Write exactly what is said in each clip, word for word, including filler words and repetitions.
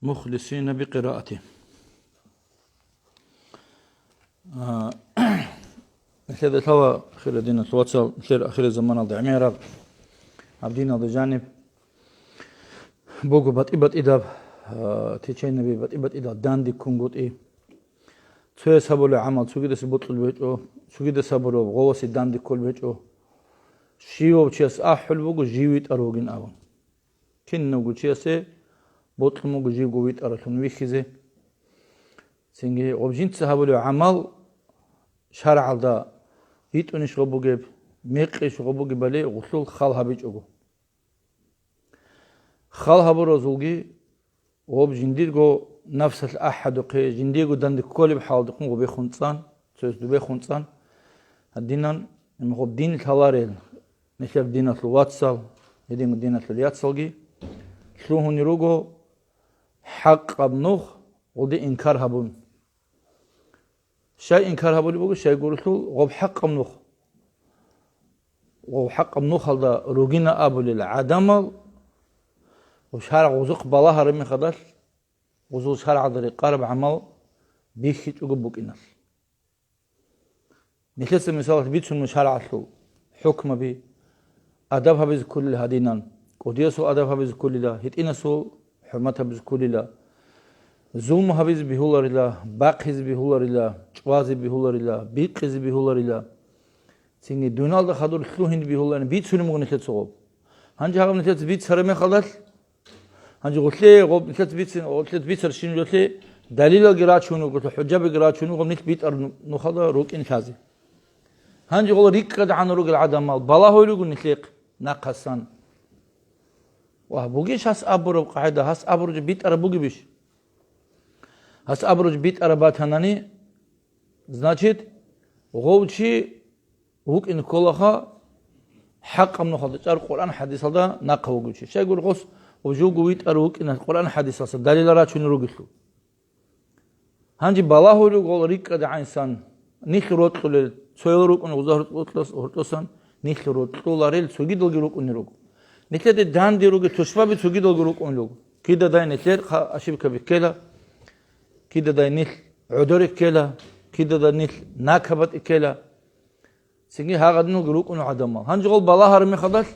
مخلصين بقراءته. А, нилъеда лъала, хира диналъул вацал, нилъер ахирзаманалда гӀемераб, гьаб диналда жаниб буго батӀи-батӀидаб, а, течениеби, батӀи-батӀидал дандеккунгутӀи. Цояс гьабулеб гӀамал цогидаса бокьулеб гьечӀо, цогидаса гьабураб гъовасе дандеккулеб гьечӀо. Щивав чияс ахӀулеб буго жив витӀарав вугин абун. Кинавго чиясе бокьун буго живго витӀаралъун вихьизе. Цинги гъоб жинца гьабулеб гӀамал шаргӀалда битӀунищ гъоб бугеб, мекъищ гъоб бугебали гъулъул хал гьабичӀого. Хал гьабуразулги гъоб жиндирго нафсалъ ахӀадухъе, жиндирго данде кколеб хӀалдухъун гъобехун цӀан, цояс дубехун цӀан, гьадинан гъоб дин лъаларел, нилъер диналъул вацал, гьединго диналъул яцалги лъугьунел руго хӀакъаб нух гъуди инкар гьабун. Щай инкар гьабулеб буго, щайгурелъул гъоб хӀакъаб нух. Гъоб хӀакъаб нухалда ругина абулел гӀадамал, гъоб шаргӀ гъозухъ балагьараб мехалдалъ, гъозул шаргӀалда рекъараб гӀамал бихьичӀого букӀиналъ. Нилъеца мисалалъ бицун мун шаргӀалъул хӀукмаби, адаб гьабизе кколел гьадинан, кӀудиясул адаб гьабизе кколила, гьитӀинасул хӀурмат гьабизе кколила, зулму гьабизе бегьуларила, бахъизе бегьуларила, чӀвазе бегьуларила, бикъизе бегьуларила. Цинги дуналда хадур лъугьин бегьуларин бицунеб буго нилъеца гъоб. Гьанже гьаб нилъеца бицараб мехалдалъ, гьанже гъулъе гъоб нилъеца бицин, гъулъеца бицарщинаб жолъе далилалги рачун вуго, хӀужабиги рачун вуго, нилъ битӀараб нухалда рукӀин лъазе. Гьанже гъола рикӀкӀад гӀанав ругел гӀадамал балагьулел руго нилъехъ нахъасан. Ва бугищ гьас абураб къагӀида, гьас абураб жо битӀараб бугебищ? Гьас абураб жо битӀараб батанани, значит, гъов чи вукӀин кколаха хӀакъаб нухалда чӀар Къуръан хӀадисалда нахъа вугев чи. Щайгур гъос вужуго витӀар вукӀина Къуръан хӀадисалса далилал рачунел ругелъул. Гьанже балагьулел руго рикӀкӀад гӀайнсан, нилъ рокьулел, цоял рукӀун гъуза гьоркьос-, гьоркьосан, нилъ рокьуларел цогидалги рукӀунел руго. Нилъеде данде ругел тушбаби цогидалги рукӀунел руго. Кидадай нилъер хъа-, ошибкаби ккела, кидадай нилъ гӀодор ккела, кидадай нилъ накабат ккела. Цинги гьагъадинлги рукӀуна гӀадамал. Гьанже гъол балагьараб мехалдалъ,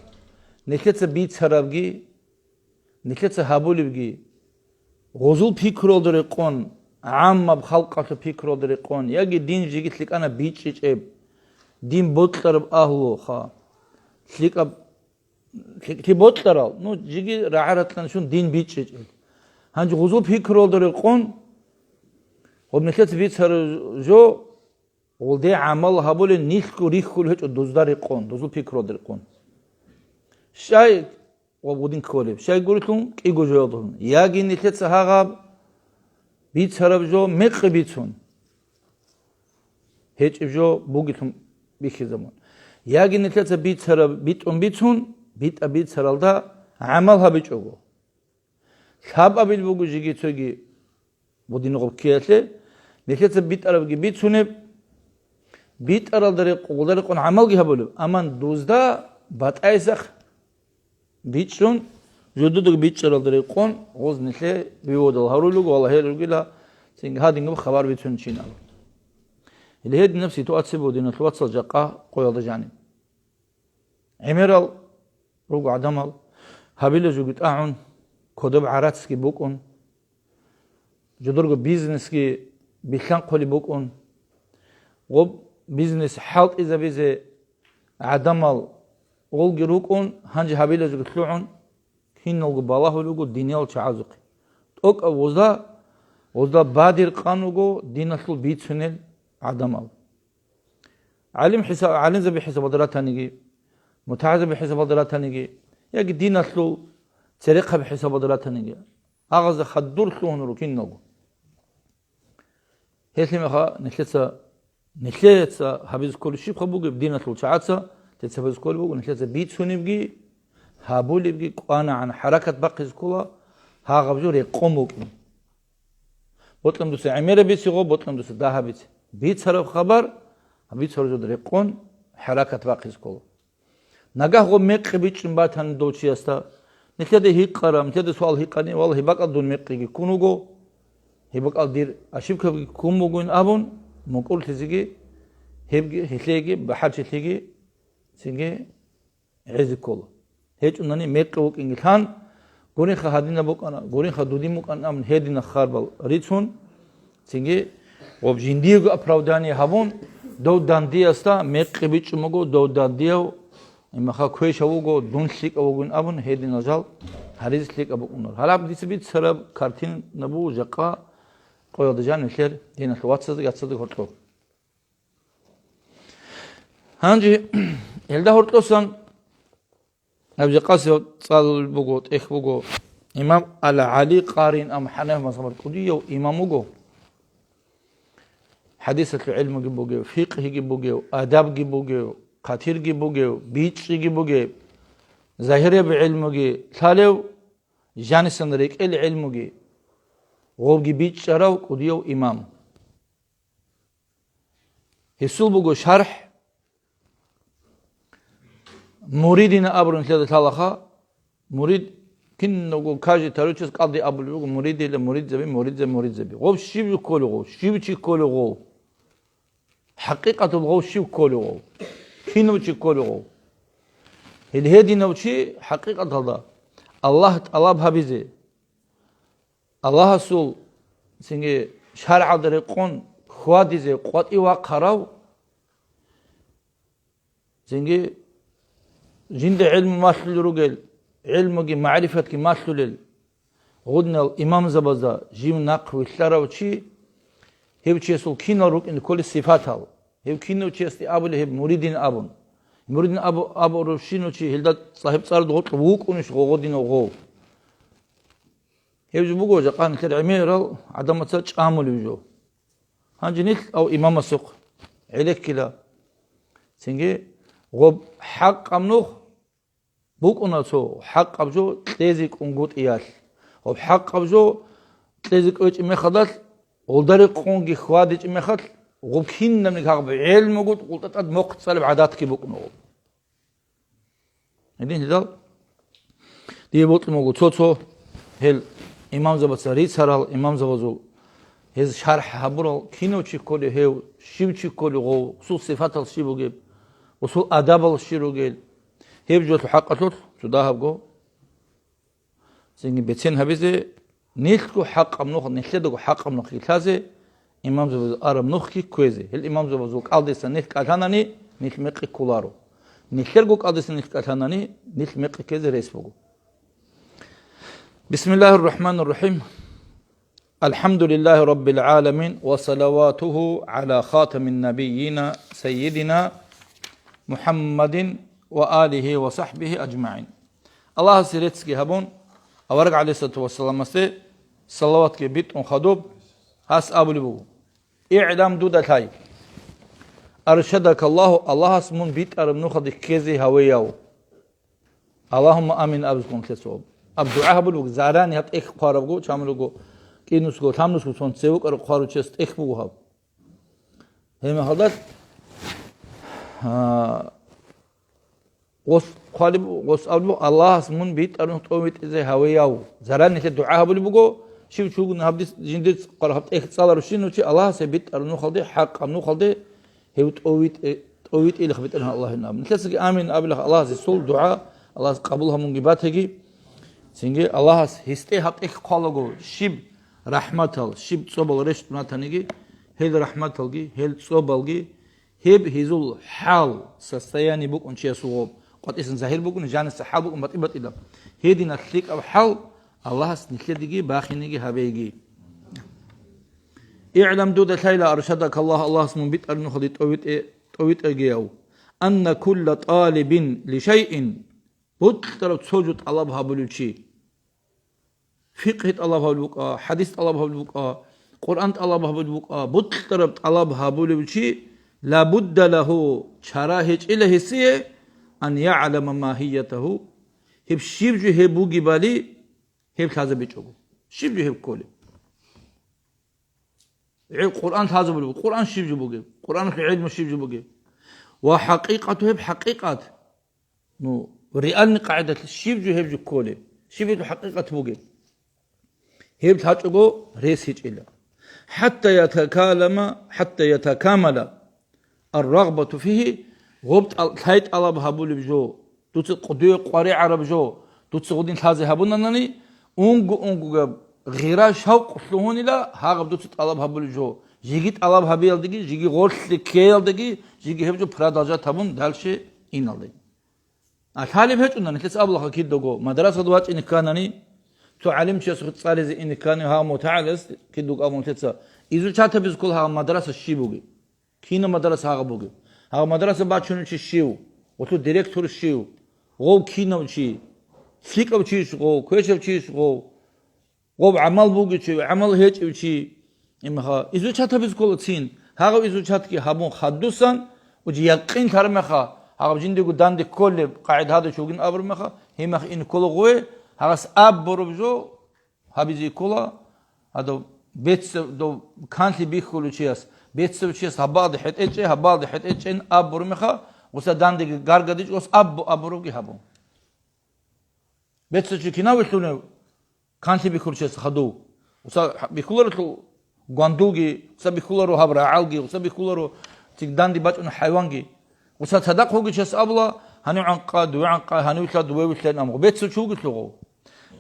нилъеца бицарабги, нилъеца гьабулебги, гъозул пикруялда рекъон, гӀаммаб халкъалъул пикруялда рекъон, яги дин жеги лъикӀана бичӀчӀичӀеб, дин бокьараб агьлуха, лъикӀаб, лъикӀлъи бокьарал, ну, жеги рагӀа-ратӀлъан щун дин бичӀчӀичӀеб. Гьанже гъозул пикруялда рекъон, гъоб нилъеца бицараб жо, гъулде гӀамал гьабулел нилъго рихьул гьечӀо дузда рекъон, дузул пикруялда рекъон. Щай ва гъудин кколеб, щайгурелъул кӀиго жоялдалъун. Яги нилъеца гьагъаб бицараб жо мекъи бицун, гьечӀеб жо бугелъун бихьизабун. Яги нилъеца бицараб битӀун бицун, битӀа бицаралда гӀамал гьабичӀого. Лъабабил буго жеги цоги гъудин гъоб ккеялъе, нилъеца битӀарабги бицунеб, битӀаралда рекъ-, гъулда рекъон гӀамалги гьабулеб, амма дузда батӀайсахъ бичӀчӀун, жододаги бичӀчӀаралда рекъон, гъоз нилъе виводал гьарулел руго, валлагь, гьел ругила, цинги гьадингаб хабар бицун чин абун. Гьеле гьединаб ситуация буго, диналъул вацал, жакъа къоялда жаниб. ГӀемерал руго гӀадамал, гьабила жуги тӀагӀун, кодоб гӀарацги букӀун, жодорго бизнесги билълъанхъулеб букӀун, гъоб бизнес хӀалтӀизабизе гӀадамал гъолги рукӀун, гьанже гьабила жуги лъугӀун, киналго балагьулел руго диниял чагӀазухъе. ТӀокӀаб гъозда, гъозда бадир къан руго диналъул бицунел гӀадамал. ГӀалим хӀиса-, гӀалимзаби хӀисабалда ратаниги, мутагӀилзаби хӀисабалда ратаниги, яги диналъул церехъаби хӀисабалда ратаниги, агъазда хадур лъугьун руго киналго. Гьелъимаха нилъеца, нилъеца гьабизе кколеб щибха бугеб, диналъул чагӀаца, нилъеца гьабизе кколеб буго, нилъеца бицунебги, гьабулебги кӀванагӀан хӀаракат бахъизе ккола, гьагъаб жо рекъон букӀин. Бокьун дуца гӀемераб бициго, бокьун дуца дагьаб бице. Бицараб хабар, бицараб жода рекъон, хӀаракат бахъизе ккола. Нагагь гъо мекъи бичӀчӀун батани дов чиясда, Нилъеда гьикъараб, нилъеда суал гьикъани, валлагь, гьеб бакӀал дун мекъиги ккун вуго, гьеб бакӀал дир ошибкаги ккун бугин абун, мукӀурлъизеги, гьебги, гьелъеги, бахӀарчилъиги, цинги гӀезе ккола. ГьечӀунани мекъи вукӀинги лъан, гуринха гьадинаб букӀана, гуринха дудин букӀана абун гьединаб харбал рицун, цинги гъоб жиндиего оправдание гьабун, дов дандиясда мекъи бичӀчӀун буго, дов дандияв имаха квешав вуго, дун лъикӀав вугин абун гьединал жал гьаризе лъикӀаб букӀунар. Гьалаб дица бицараб картина буго жакъа къоялда жанив нилъер диналъул вацазда, яцазда гьоркьоб. Гьанже гьелда гьоркьосан гьаб жакъасеб цӀалулеб буго, тӀехь буго. Имам Ал-ГӀали Къарин, ам ХӀанафи мазгьабалъ кӀудияв имам вуго. ХӀадисалъул гӀилмуги бугев, фикъгьиги бугев, адабги бугев, хъатирги бугев, бичӀчӀиги бугев, загьирияб гӀилмуги лъалев, жанисан рекӀел гӀилмуги, гъобги бичӀчӀарав кӀудияв имам. Гьесул буго шархӀ, Муридина абурун лъеда лъалаха, мурид киналго каждый таручияс кӀалди абулеб буго, муридила, муридзаби, муридзаби, муридзаби. Гъов щив кколев гъов, щив чи кколев гъов? ХӀакъикъатал гъов щив кколев гъов? Кинав чи кколев гъов? Гьел гьединав чи хӀакъикъаталда Аллагь тӀалаб гьабизе, Аллагьасул цинги шаргӀалда рекъон хьвадизе къватӀив вахъарав, цинги жинда гӀилму малъулел ругел, гӀилмуги магӀрифатги малъулел гъудинал имамзабазда жив нахъ вилълъарав чи, гьев чиясул кинал рукӀине кколел сипатал, гьев кинав чиясде абулеб гьеб муридин абун. Муридин абу-, абурав щинав чи гьелда цӀа-, гьеб цӀаралда гъоркье вукӀунищ гъодинав гъов? Гьев жо буго, жакъа нилъер гӀемерал гӀадамаца чӀамулев жо. Гьанже нилъ ав имамасухъ гӀенеккила. Цинги гъоб хӀакъаб нух букӀуна цо хӀакъаб жо кьезе кӀунгутӀиялъ. Гъоб хӀакъаб жо кьезе кӀвечӀеб мехалдалъ, гъолда рекъонги хьвадичӀеб мехалъ, гъоб кинабниги гьагъаб гӀелмуго гъултӀа тӀад мухъ цӀалеб гӀадатги букӀуна гъоб. Гьедин гьедал дие бокьун буго цо-цо гьел имамзабаца рицарал, имамзабазул гьез шархӀ гьабурал, кинав чи кколев гьев, щив чи кколев гъов, гъусул сипатал щиб бугеб, гъусул адабал щиб ругел, гьеб жолъул хӀакъалъулъ цо дагьабго цинги бецен гьабизе, нилъго хӀакъаб нух, нилъедаго хӀакъаб нухги лъазе, имамзабазул араб нухги кквезе. Гьел имамзабазул кӀалдиса нилъ кӀалъанани, нилъ мекъи кколаро. Нилъерго кӀалдиса нилъ кӀалъанани, нилъ мекъи ккезе рес буго. Бисмиллагьир рахӀманир рахӀим. АлхӀамдулиллагьи раббил гӀаламин ва салаватугьу гӀала хатамин набийина сайидина МухӀаммадин ва алигьи ва сахӀбигьи ажмагӀин. Аллагьасе реццги гьабун, авараг гӀалайгьиссалату вассаламасде салаватги битӀун хадуб, гьас абулеб буго: «ИгӀлам, дуда лъай, аршадакаллагьу, Аллагьас мун битӀараб нухалде ккезе гьавеяв». Аллагьумма амин абизкъун лъецо. Аб дугӀа гьабулеб буго, зарани гьаб тӀехь хъварабго, чамулго, кӀинусго, лъабнусго цон цевукӀараб хъварав чияс тӀехь буго гьаб. Гьеб мехалдалъ, а, гъос хъвалеб, гъос абулеб, Аллагьас мун битӀараб нух тӀовитӀизе гьавеяв. Зарани нилъер дугӀа гьабулеб буго, щив чугун гьаб дис, жиндир цӀ-, гьаб тӀехь цӀаларав щинав чи Аллагьас гьеб битӀараб нухалде, хӀакъаб нухалде гьев тӀовитӀе-, тӀовитӀилаха БетӀергьан Аллагьин абун. Нилъецаги амин абилаха Аллагьасе сул дугӀа, Аллагьас къабул гьабунги батеги. Цинги Аллагьас гьесде гьаб тӀехь хъвалаго щиб рахӀматал, щиб цӀобал рещтӀун ратаниги, гьел рахӀматалги, гьел цӀобалги, гьеб гьезул хӀал, состояние букӀун чиясул гъоб, къватӀисан загьир букӀун, жаниса хӀал букӀун батӀи-батӀила. Гьединаб лъикӀаб хӀал Аллагьас нилъедаги бахинеги гьабейги. ИгӀлам, дуда лъайла, аршадакаллагь, Аллагьас мун битӀараб нухалде тӀовитӀе-, тӀовитӀагияв, анна кулла тӀалибин лишайин, бутӀараб цо жо тӀалаб гьабулев чи, фикъгьи тӀалаб гьабулеб букӀа, хӀадис тӀалаб гьабулеб букӀа, Къуръан тӀалаб гьабулеб букӀа, бутӀараб тӀалаб гьабулев чи, лабудда лагьу, чара гьечӀила гьесие, ан ягӀлама магьиятагьу, гьеб щиб жо гьеб бугебали гьеб лъазабичӀого. Щиб жо гьеб кколеб? ГӀе-, Къуръан лъазабулеб, Къуръан щиб жо бугеб? Къуръаналъул гӀелму щиб жо бугеб? Ва хӀакъикъату гьеб хӀакъикъат. Ну, реальный къагӀидалъ щиб жо гьеб жо кколеб? Щиб гьелъул хӀакъикъат бугеб? Гьеб лъачӀого рес гьечӀила. ХӀатта ятакалама, хӀатта ятакамала ар-рагъбату фигьи, гъоб тӀал-, лъай тӀалаб гьабулеб жо, дуца къудуе къваригӀараб жо, дуца гъудин лъазе гьабунанани, унго-унгогаб гъира-шавкъ лъугьунила гьагъаб дуца тӀалаб гьабулеб жо, жеги тӀалаб гьабиялдеги, жеги гъорлъе ккеялдеги, жеги гьеб жо продолжать гьабун дальше иналдеги. А лъалеб гьечӀунани, нилъеца абулаха кидаго, мадрасада вачӀине кканани, цо гӀалимчиясухъе цӀализе ине ккани, гьав мутагӀалимас кидаго абун нилъеца, изучатабизе ккола гьагъаб мадраса щиб бугеб, кинаб мадраса гьагъаб бугеб, гьагъаб мадраса бачунев чи щив, гъолъул директор щив, гъов кинав чи, лъикӀав чийищ гъов, квешав чийищ гъов, гъов гӀамал бугев чи, гӀамал гьечӀев чи, имаха, изучатабизе ккола цин. Гьагъав изучатги гьабун хадусан, уж якъинлъараб меха, гьагъаб жиндиего данде кколеб къагӀида гьадав чи вугин абураб меха, гьеб мех ин ккола гъове, гьагъас аб бороб жо гьабизе ккола, гьадав бецав, дов канлъи бихьулев чияс, бецав чияс гьабалде хӀетӀечӀей, гьабалде хӀетӀечӀейин аб бораб меха, гъуса дандеги гаргадичӀ гъос аб, аб боробги гьабун. Бецав чи кинав вилълъунев? Канлъи бихьулев чияс хадув. Гъуса бихьуларо гвандулги, гъуса бихьуларо гьаб рагӀалги, гъуса бихьуларо цигданде бачӀунеб хӀайванги. Гъуса цадахъ вугев чияс абула, гьанив гӀанкъа, дуе гӀанкъа, гьанив вилълъа, дуе вилълъа, амма гъо бецав чи вугелъул гъов.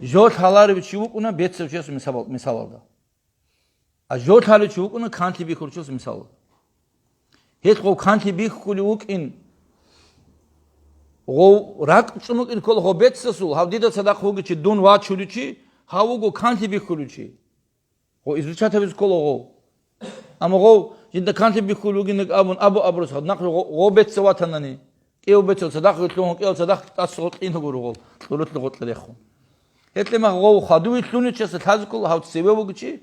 Жо лъаларев чи вукӀуна бецав чияс мисал-, мисалалда. А жо лъалев чи вукӀуна канлъи бихьулев чияс мисал. Гьелъ гъов канлъи бихьулев вукӀин, гъов ракӀ чӀун вукӀин ккола гъов бецасул, гьав дида цадахъ вугев чи, дун вачулев чи, гьав вуго канлъи бихьулев чи. Гъов изучатабизе ккола гъов. Амма гъов жинда канлъи бихьулев вугин абун абу-абурас гьаднахъе гъо-, гъов бецав ватанани, кӀияв бецав цадахъ лъугьун, кӀияв цадахъ тӀаса гъоркье ине гуро гъов, кьурулъе гъоркье рехун. Гьелъе мах гъов хадув вилълъунев чиясда лъазе ккола гьав цеве вугев чи,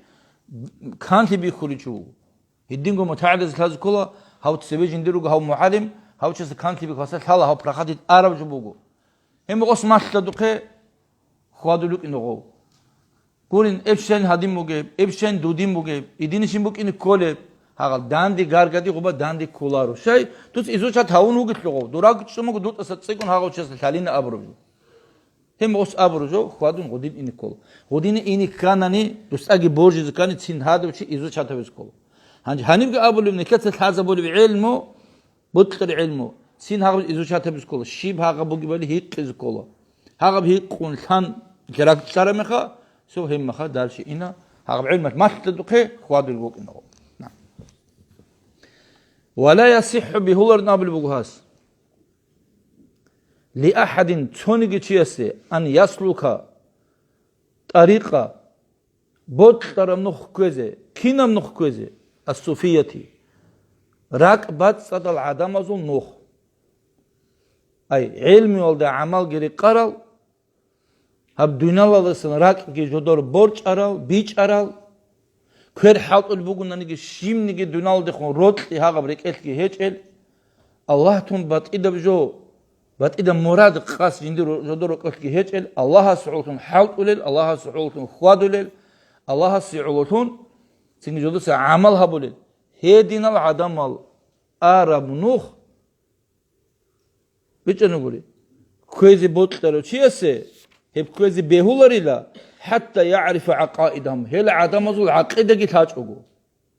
канлъи бихьулев чи вуго. Гьединго мутагӀалимазе лъазе ккола гьав цеве жиндир руго гьав мугӀалим, гьав чиясда канлъи бихьулев лъала гьав проходить араб жо буго. Гьеб гъос малъадухъе хьвадулев вукӀин гъов. Гурин, эб щайин гьадин бугеб, эб щайин дудин бугеб, идинищин букӀине кколеб, гьагъал данде гаргади гъуба данде кколаро. Щай, дуца изучат гьавун вугелъул гъов, дураг чӀумаго дутӀаса цӀикӀкӀун гьагъав чиясда лъалина абураб жо. Гьеб гъос абураб жо хьвадун гъудин ине ккола. Гъудине ине кканани, дусаги божизе ккани, цин гьадав чи изучатабизе ккола. Гьанже гьанибги абулеб, нилъеца лъазабулеб гӀелму, бокьараб гӀелму, цин гьагъаб изучатабизе ккола, щиб гьагъаб бугебали гьикъизе ккола. Гьагъаб гьикъун лъан ракӀчӀараб меха, цо гьеб меха дальше ина, гьагъаб гӀелмалъ малъадухъе хьвадулев вукӀин гъов. На. Ва ла ясихӀу, бегьуларин абулеб буго гьас. Лиахадин, цониги чиясе, ан яслука тӀарикъа, бокьараб нух кквезе, кинаб нух кквезе? Ас-суфияти, ракӀбацӀцӀадал гӀадамазул нух. Ай, гӀелмуялда гӀамалги рекъарал, гьаб дуниялалдасан ракӀги жодор борчӀарал, бичӀарал, квер хӀалтӀулеб бугонаниги, щибниги дуниялалдехун рокьи гьагъаб рекӀелъги гьечӀел, Аллагьтун батӀидаб жо, батӀидаб мурад, къасд жиндир жодор рокьолъги гьечӀел, Аллагьасе гӀололъун хӀалтӀулел, Аллагьасе гӀололъун хьвадулел, Аллагьасе гӀололъун цинги жодоца гӀамал гьабулел, гьединал гӀадамал араб нух бичӀчӀана гури. Кквезе бокьарав чиясе гьеб кквезе бегьуларила, хӀатта ягӀрифа гӀакъаидагьум, гьел гӀадамазул гӀакъидаги лъачӀого.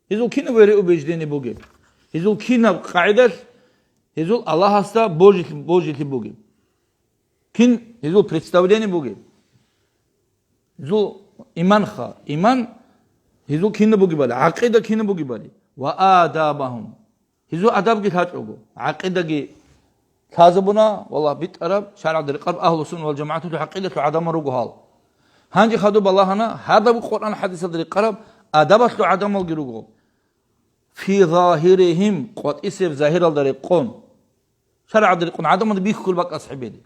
Гьезул кинаб вере убеждение бугеб? Гьезул кинаб къагӀидалъ гьезул Аллагьасда божи-, божилъи бугеб? Кин гьезул представление бугеб? Гьезул иманха, иман гьезул кинаб бугебали, гӀакъида кинаб бугебали? Ва адабагьум. Гьезул адабги лъачӀого, гӀакъидаги лъазабуна, валлагь, битӀараб, шаргӀалда рекъараб, агьлу сунна вал жамагӀаталъул гӀакъидалъул гӀадамал руго гьал. Гьанже хадуб балагьана, гьадаб Къуръан хӀадисалда рекъараб адабалъул гӀадамалги руго. Фи загьиригьим, къватӀисеб загьиралда рекъон. ШаргӀалда рекъон гӀадамалда бихьулеб бакӀ асхӀабиялде.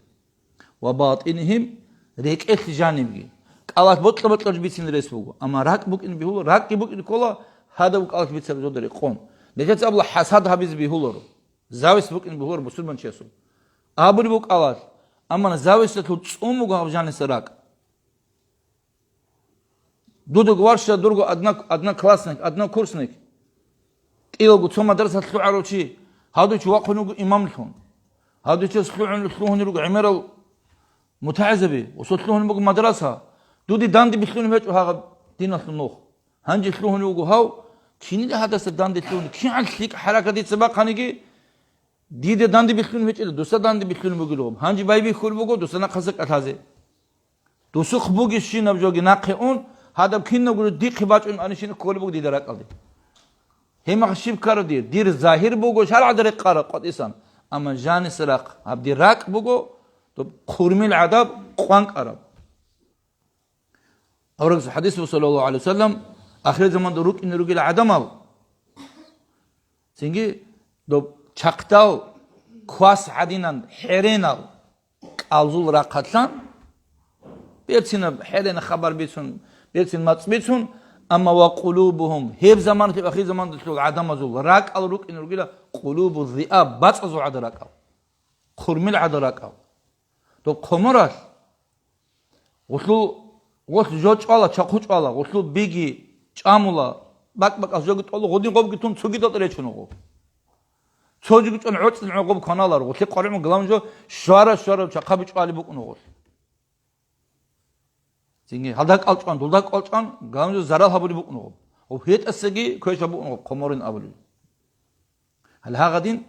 Ва батӀинигьим, рекӀелъ жанибги. КӀалалъ бокьа-бокьараб бицин рес буго. Амма ракӀ букӀин бегьула, ракӀги букӀин ккола, гьадаб кӀалалъ бицараб жода рекъон. Нилъеца абула, хӀасад гьабизе бегьуларо. Зависть букӀин бегьуларо бусурманчиясул. Абулеб букӀалалъ, амма зависталъул цӀун буго гьаб жаниса ракӀ. Дуда варша дурго однок-, одноклассник, однокурсник. КӀиялго цо мадрасалъ лъугӀарав чи, гьадуй чи вахъун вуго имамлъун. Гьадуй чи лъугӀун, лъугьунел руго гӀемерал МутагӀизаби, гъусул лъугьун буго мадраса. Дуде данде билълъун гьечӀо гьагъаб диналъул нух. Гьанже лъугьун вуго гьав, кинил гьадаса данде лъугьун, кигӀан лъикӀ хӀаракат дица бахъаниги, дида данде билълъун гьечӀила, дуса данде билълъун бугелгъуб. Гьанже байбихьул буго дуса нахъаса кӀалъазе. Дусухъ бугебщинаб жоги нахъе ун, гьадаб кинабго дихъе бачӀун анищина кколеб буго дида ракӀалде. Гьеб мехалъ щиб ккараб дир? Дир загьир буго шаргӀалда рекъараб къватӀисан, амма жаниса рахъ гьаб дир ракӀ буго, доб хъурмил гӀадаб къванкӀараб. Аварагас хӀадис буго, саллаллагьу гӀалайгьи вассалам, ахирзаманда рукӀине ругел гӀадамал, цинги доб чахъдал квас гӀадинан хӀеренал кӀалзул рахъалъан, берцинаб хӀерена хабар бицун, берцин мацӀ бицун, амма ва къулубугьум, гьеб заманалъ ахирзамандалъул гӀадамазул ракӀал рукӀине ругила къулубу зиаб, бацӀазул гӀада ракӀал, хъурмил гӀада ракӀал. Доб хъоморалъ, гъулъул, гъулъ жо чӀвала, чахъу чӀвала, гъулъул биги чӀамула, бакӀ-бакӀас жоги тӀола, гъудин гъобги тун цогидал речун гъо. Цо жоги чӀван гӀоцӀил гӀо гъоб кваналар, гъулъе къваригӀун гламжо щвара-щвара чахъаби чӀвали букӀун гъулъ. Цинги гьалда кӀалчӀван, дулда кӀалчӀван, гламжо зарал гьабули букӀун гъоб. Гъоб гьетӀасаги квеша букӀун гъоб, хъоморин абули. Гьале гьагъадин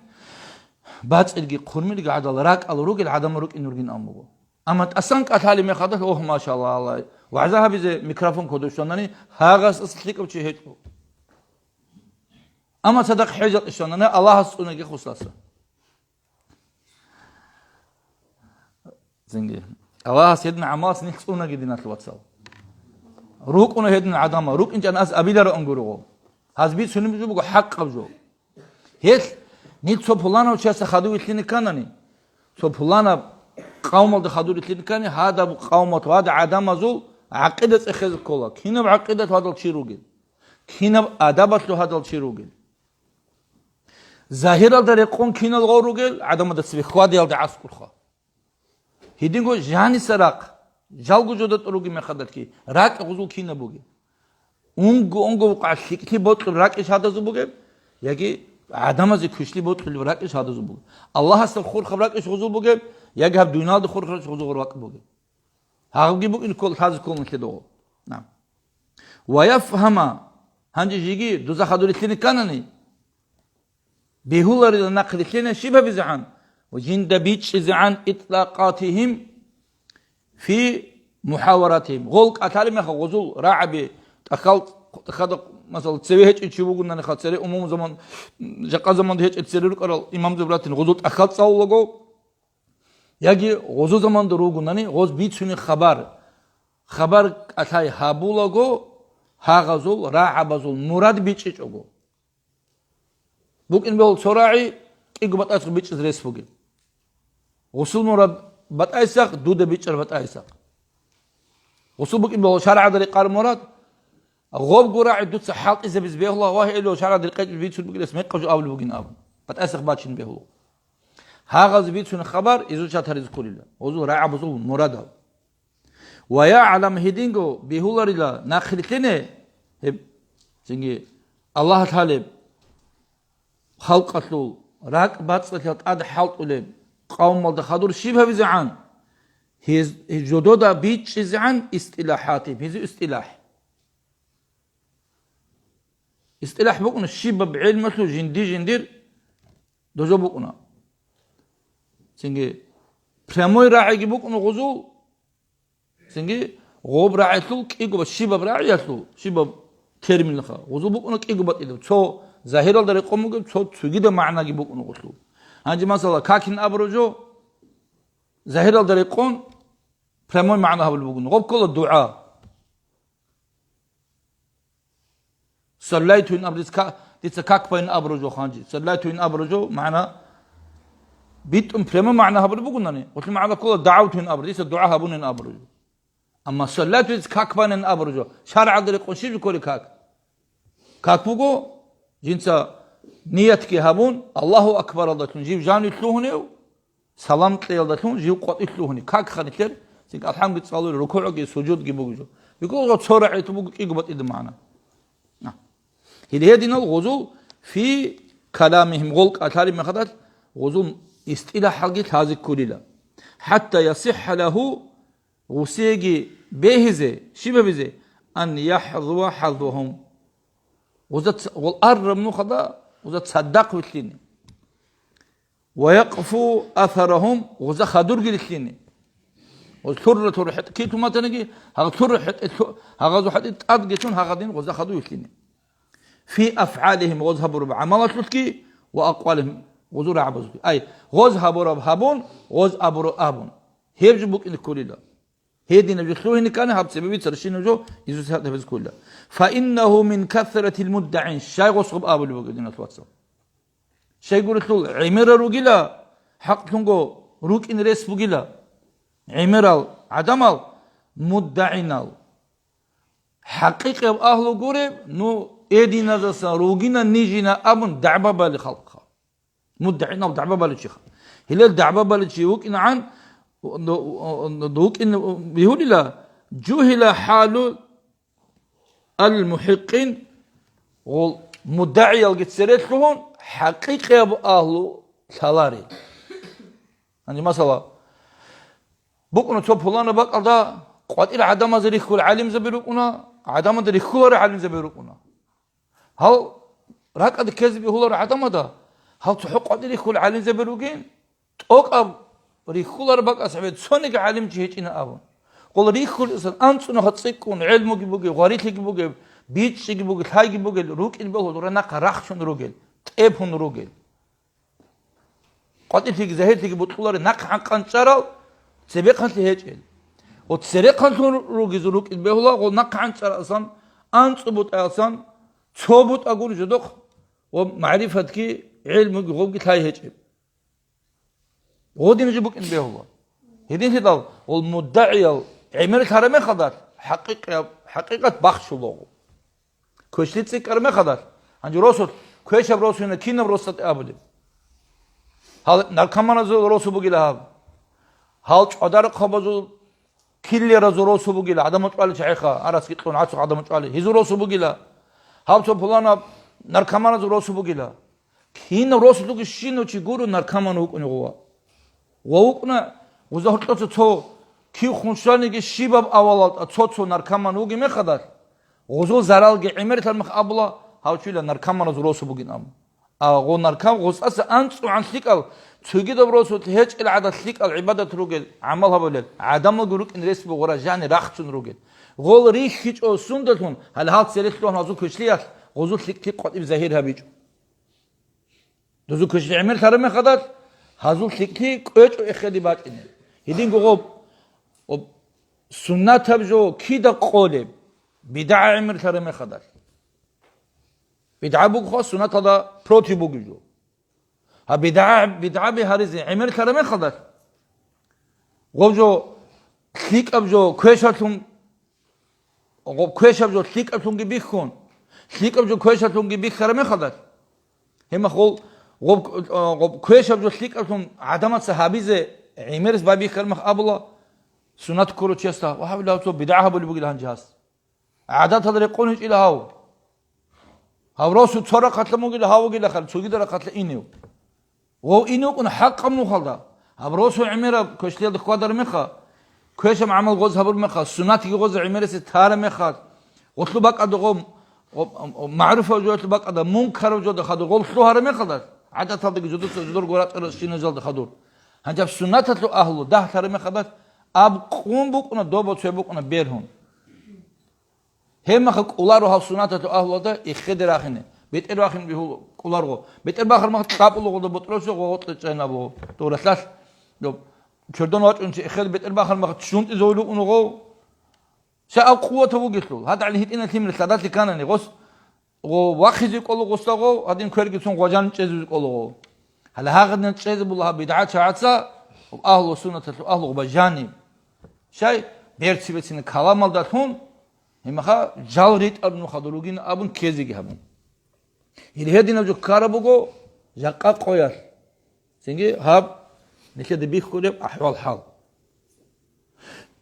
бацӀилги хъурмилги гӀадал ракӀал ругел гӀадамал рукӀин ругин абун буго. Амма тӀасан кӀалъали мехалда, огь, машалла, Аллагь, вагӀза гьабизе микрофон кодов щванани, гьагъас лъикӀав чи гьечӀо. Амма цадахъ хӀежал щванани, Аллагьас цӀунаги хусласа. Цинги. Аллагьас гьедин гӀамалас нилъ цӀунаги, диналъ вацал. РукӀуна гьедин гӀадамал, рукӀинчӀан ас абиларо ангурого. Гьаз бицунеб жо буго хӀакъаб жо. Гьелъ, нилъ цо пуланав чиясда хадув вилълъине кканани, цо пуланаб къавмалда хадув вилълъине ккани, гьадаб къавмат ва гьадаб гӀадамазул гӀакъида цӀехезе ккола, кинаб гӀакъидат гьадал чи ругел, кинаб адабалъул гьадал чи ругел. Загьиралда рекъон кинал гъов ругел, гӀадамада цебе хьвадиялда гӀаскӀурха. Гьединго жаниса рахъ, жалго жода тӀуруги мехадалъги, ракӀ гъузул кинаб бугеб? Унго-унго букъа лъикӀлъи бокьулеб ракӀищ гьадазул бугеб, яги гӀадамазе квешлъи бокьулеб ракӀищ гьадазул бугеб? Аллагьасда хурхаб ракӀищ гъузул бугеб, яги гьаб дуниялда хурхарищ гъузул ракӀ бугеб? Гьабги букӀин ккол, лъазе ккол нилъеда гъо. На. Ва яфгьама, гьанже жеги дуза хадур рилълъине кканани, бегьуларила нахъ рилълъине щиб гьабизегӀан? Ва жинда бичӀчӀизегӀан итлакъатихим фи мухӀаваратихим. Гъол кӀалъали меха гъозул рагӀаби тӀахьал, тӀахьада, масала, цеве гьечӀев чи вугонаниха, цере умуму заман, жакъа заманда гьечӀев цере рукӀарал имамзаб ратин гъозул тӀахьал цӀалулаго, яги гъозу заманда ругонани, гъоз бицунеб хабар, хабар кӀалъай гьабулаго, гьагъазул, рагӀабазул мурад бичӀчӀичӀого. БукӀин бегьул цо рагӀи кӀиго батӀайсахъ бичӀчӀизе рес бугеб. Гъусул мурад батӀайсахъ, дуда бичӀчӀар батӀайсахъ. Гъусул букӀин бегьул шаргӀалда рекъар мурад, гъобго рагӀи дуца хӀалтӀизабизе бегьула, ва гьело шаргӀалда рекъечӀеб бицун бугелас мекъаб жо абулеб бугин абун. БатӀайсахъ бачин бегьула. Гьагъазе бицун хабар изучат гьаризе кколила. Гъузул рагӀабазул мурадал. Ва ягӀлам, гьединго бегьуларила нахъ рилълъине, гьеб, цинги Аллагь лъалеб, халкъалъул ракӀ-бацӀцӀалъиялда тӀад хӀалтӀулеб къавмалда хадур щиб гьабизегӀан? Гьез, гьез жодода бичӀчӀизегӀан истилахӀатиб, гьезул истилахӀ. ИстилахӀ букӀуна щибаб гӀелмалъул жинди-жиндир дозо букӀуна. Цинги прямой рагӀиги букӀуна гъузул, цинги гъоб рагӀилъул кӀиго ба-, щибаб рагӀиялъул, щибаб терминха, гъузул букӀуна кӀиго батӀидаб. Цо загьиралда рекъон бугеб, цо цогидаб магӀнаги букӀуна гъулъул. Гьанже, масала, какин абураб жо, загьиралда рекъон, прямой магӀна гьабулеб бугони. Гъоб ккола дугӀа. Саллайту ин абураб, дица ка-, дица как байин абураб жо ханжи. Саллайту ин абураб жо, магӀна битӀун прямой магӀна гьабулеб бугонани, гъулъул магӀна ккола дагӀавту ин абураб, дица дугӀа гьабунин абураб жо. Амма саллайту дица как байин абураб жо, шаргӀалда рекъон щиб жо кколеб как? Как буго, жинца ниятги гьабун, Аллагьу акбаралдалъун жив жанив лъугьунев, салам кьеялдалъун жив къватӀив лъугьуни, как ханилъер, цинги алхӀамги цӀалули, рукугӀги, сужудги бугеб жо. Бикъулгъа цо рагӀи ту буго кӀиго батӀида магӀна. На. Гьеле гьединал гъузул фи каламихим, гъол кӀалъариб мехалдал гъузул истилахӀалги лъазе кколила. ХӀатта ясихӀа лагьу гъусеги бегьизе, щиб гьабизе? Ан яхӀзува хӀазугьум. Гъуза ц-, гъол арраб нухада гъуза цадахъ вилълъине. Ва якъфу асарагьум, гъуза хадурги рилълъине. Гъуз лъурра-лъурра хӀетӀ килъуматаниги, гьагъ лъурра хӀетӀ лъу-, гьагъазул хӀетӀи тӀадги чун гьагъадин гъуза хаду вилълъине. Фи афгӀалихим, гъоз гьабураб гӀамалалъулъги ва акъвалихим, гъозул рагӀабазулъги. Ай, гъоз гьабураб гьабун, гъоз абураб абун. Гьеб жо букӀине кколила. Гьединаб жо лъугьине ккани, гьаб цебе бицарщинаб жо изусе гьабизе кколила. Фаиннагьу мин касратил муддагӀин, щай гъос гъаб абулеб буго, диналъ вацал. Щайгурелъул гӀемерал ругила, хӀакълъунго рукӀин рес бугила. ГӀемерал гӀадамал, муддагӀинал. ХӀакъикъияб агьлу гуреб, ну, эдиназасан ругина нижина абун дагӀба бали халкъ. МуддагӀинав дагӀба баличи. Гьелел дагӀба баличи вукӀинагӀан, вукӀин бигьулила, жугьила хӀалу ал-мухӀикъин, гъол муддагӀиялги цере лъугьун, хӀакъикъияб агьлу лъалари. Гьанже масала, букӀуна цо пуланаб бакӀалда къватӀир гӀадамазе рихьул гӀалимзаби рукӀуна, гӀадамазда рихьуларел гӀалимзаби рукӀуна. Гьал ракӀалде ккезе бегьуларел гӀадамазда гьал цохӀо къватӀир рихьул гӀалимзаби ругин, тӀокӀаб рихьулареб бакӀас гьабе цониги гӀалимчи гьечӀина абун. Гъол рихьулесан анцӀунагьа цӀикӀкӀун, гӀелмуги бугеб, гъварилъиги бугеб, бичӀчӀиги бугеб, лъайги бугел, рукӀин бегьул, дура нахъа рахчун ругел, тӀебгьун ругел. КъватӀирлъиги загьирлъиги бутӀуларе нахъ гӀанкъан чӀарал цебехъанлъи гьечӀел. Ва церехъанлъун ругезул рукӀин бегьула, гъол нахъ гӀанчӀарасан, анцӀу бутӀасан, цо бутӀа гур жодохъ ва магӀрифатги, гӀелмуги гъобги лъай гьечӀеб. Гъодин жо букӀин бегьула. Гьединлъидал гъол муддагӀиял гӀемер лъараб мехалдалъ, хӀакъикъияб-, хӀакъикъат бахчулаго. Квешлъи цӀикӀкӀараб мехалдалъ, гьанже росулъ, квешаб росуна кинаб росатӀи абулеб? Гьал наркоманазул росу бугила гьаб. Гьал чӀвадарахъабазул киллеразул росу бугила, гӀадамал чӀвали чагӀиха, арацги кьун гӀацӀу гӀадамал чӀвали, гьезул росу бугила. Гьаб цо пуланаб наркоманазул росу бугила. Кин росулъуги щинав чи гуро наркоман вукӀунев гъова. Ва вукӀуна, гъуза гьоркьоца цо кив хуншаниги щибаб авалалтӀа цо-цо наркоман вугеб мехалдалъ, гъузул заралги гӀемерлъараб мех абула, гьав чула наркоманазул росу бугин абун. А гъо нарком гъоцӀаса анцӀугӀан лъикӀал, цогидаб росулъ гьечӀел гӀадал лъикӀал гӀибадат ругел, гӀамал гьабулел, гӀадамалги рукӀин рес бугъура жани рахчун ругел. Гъол рихьичӀо сундалъун, гьале гьал церелъ лъугьун гьазул квешлъиялъ гъозул лъикӀлъи къватӀиб загьир гьабичӀо. Дозул квешлъи гӀемер лъараб мехалдалъ, гьазул лъикӀлъи кӀвечӀо эхеде бачӀине. Гьединго гъоб, гъоб суннатаб жо кида къолеб, бидгӀа гӀемер лъараб мехалдалъ. БидгӀа бугоха суннаталда против бугеб жо. Гьаб бидгӀа, бидгӀаби гьаризе гӀемер лъараб мехалдалъ, гъоб жо лъикӀаб жо квешалъун Гъоб квешаб жо лъикӀаблъунги бихьун, лъикӀаб жо квешаблъунги бихьараб мехалдалъ, гьеб мехалъ гъоб, гъоб квешаб жо лъикӀаблъун гӀадамаца гьабизе гӀемерис байбихьараб мехалъ абула, суннат ккурав чиясда, ва гьабила цо бидгӀа гьабулеб бугила гьанже гьас. ГӀадатал рекъон гьечӀила гьав. Гьав росу цо рахъалъа мугила, гьав вугила хъал, цогида рахъалъа инев. Гъов ин вукӀун хӀакъаб нухалда. Гьаб росу гӀемераб квешлъиялда хьвадар меха, квешаб гӀамал гъоз гьабур меха, суннатги гъоз гӀемерасе тара меха, гъолъу бакӀада гъо, гъо, магӀруфаб жоялъул бакӀада мункараб жода хадур гъол лъугьараб мехалда, гӀадаталдаги жодоца жодорго рачӀарал щиназалда хадур. Гьанжаб суннаталъул агьлу дагьлъараб мехалда аб къун букӀуна, доба цо букӀуна бергьун. Гьеб мехалъ кӀоларо гьал суннаталъул агьлуялда эхеде рахине. БетӀер бахине бигьул кӀоларго. БетӀер бахараб мехалъ кьабулаго гъода ботӀросизе гъо гъоркье чӀайнабуго. Дов ралъалъ, доб чордон вачӀунчи эхеде бетӀер бахараб мехалъ ччунтӀизавулев унаго. Щай аб къуватав вугелъул. ГьадагӀли гьитӀинал лъимер лъадалъи кканани гъос гъо вахизе кӀола гъосда гъо, гьадин кверги цун гъважан чӀезузе кӀола гъо. Гьале гьагъадин чӀезабула гьаб бидгӀа чагӀаца, агьлу суннаталъул агьлу гъоба жаниб. Щай берци-берцина каламалдалъун, гьимаха жал ритӀараб нухалда ругин абун ккезеги гьабун. Гьел гьединаб жо ккараб буго жакъа къоялъ. Цинги гьаб нилъеда бихьулеб ахӀвал-хӀал.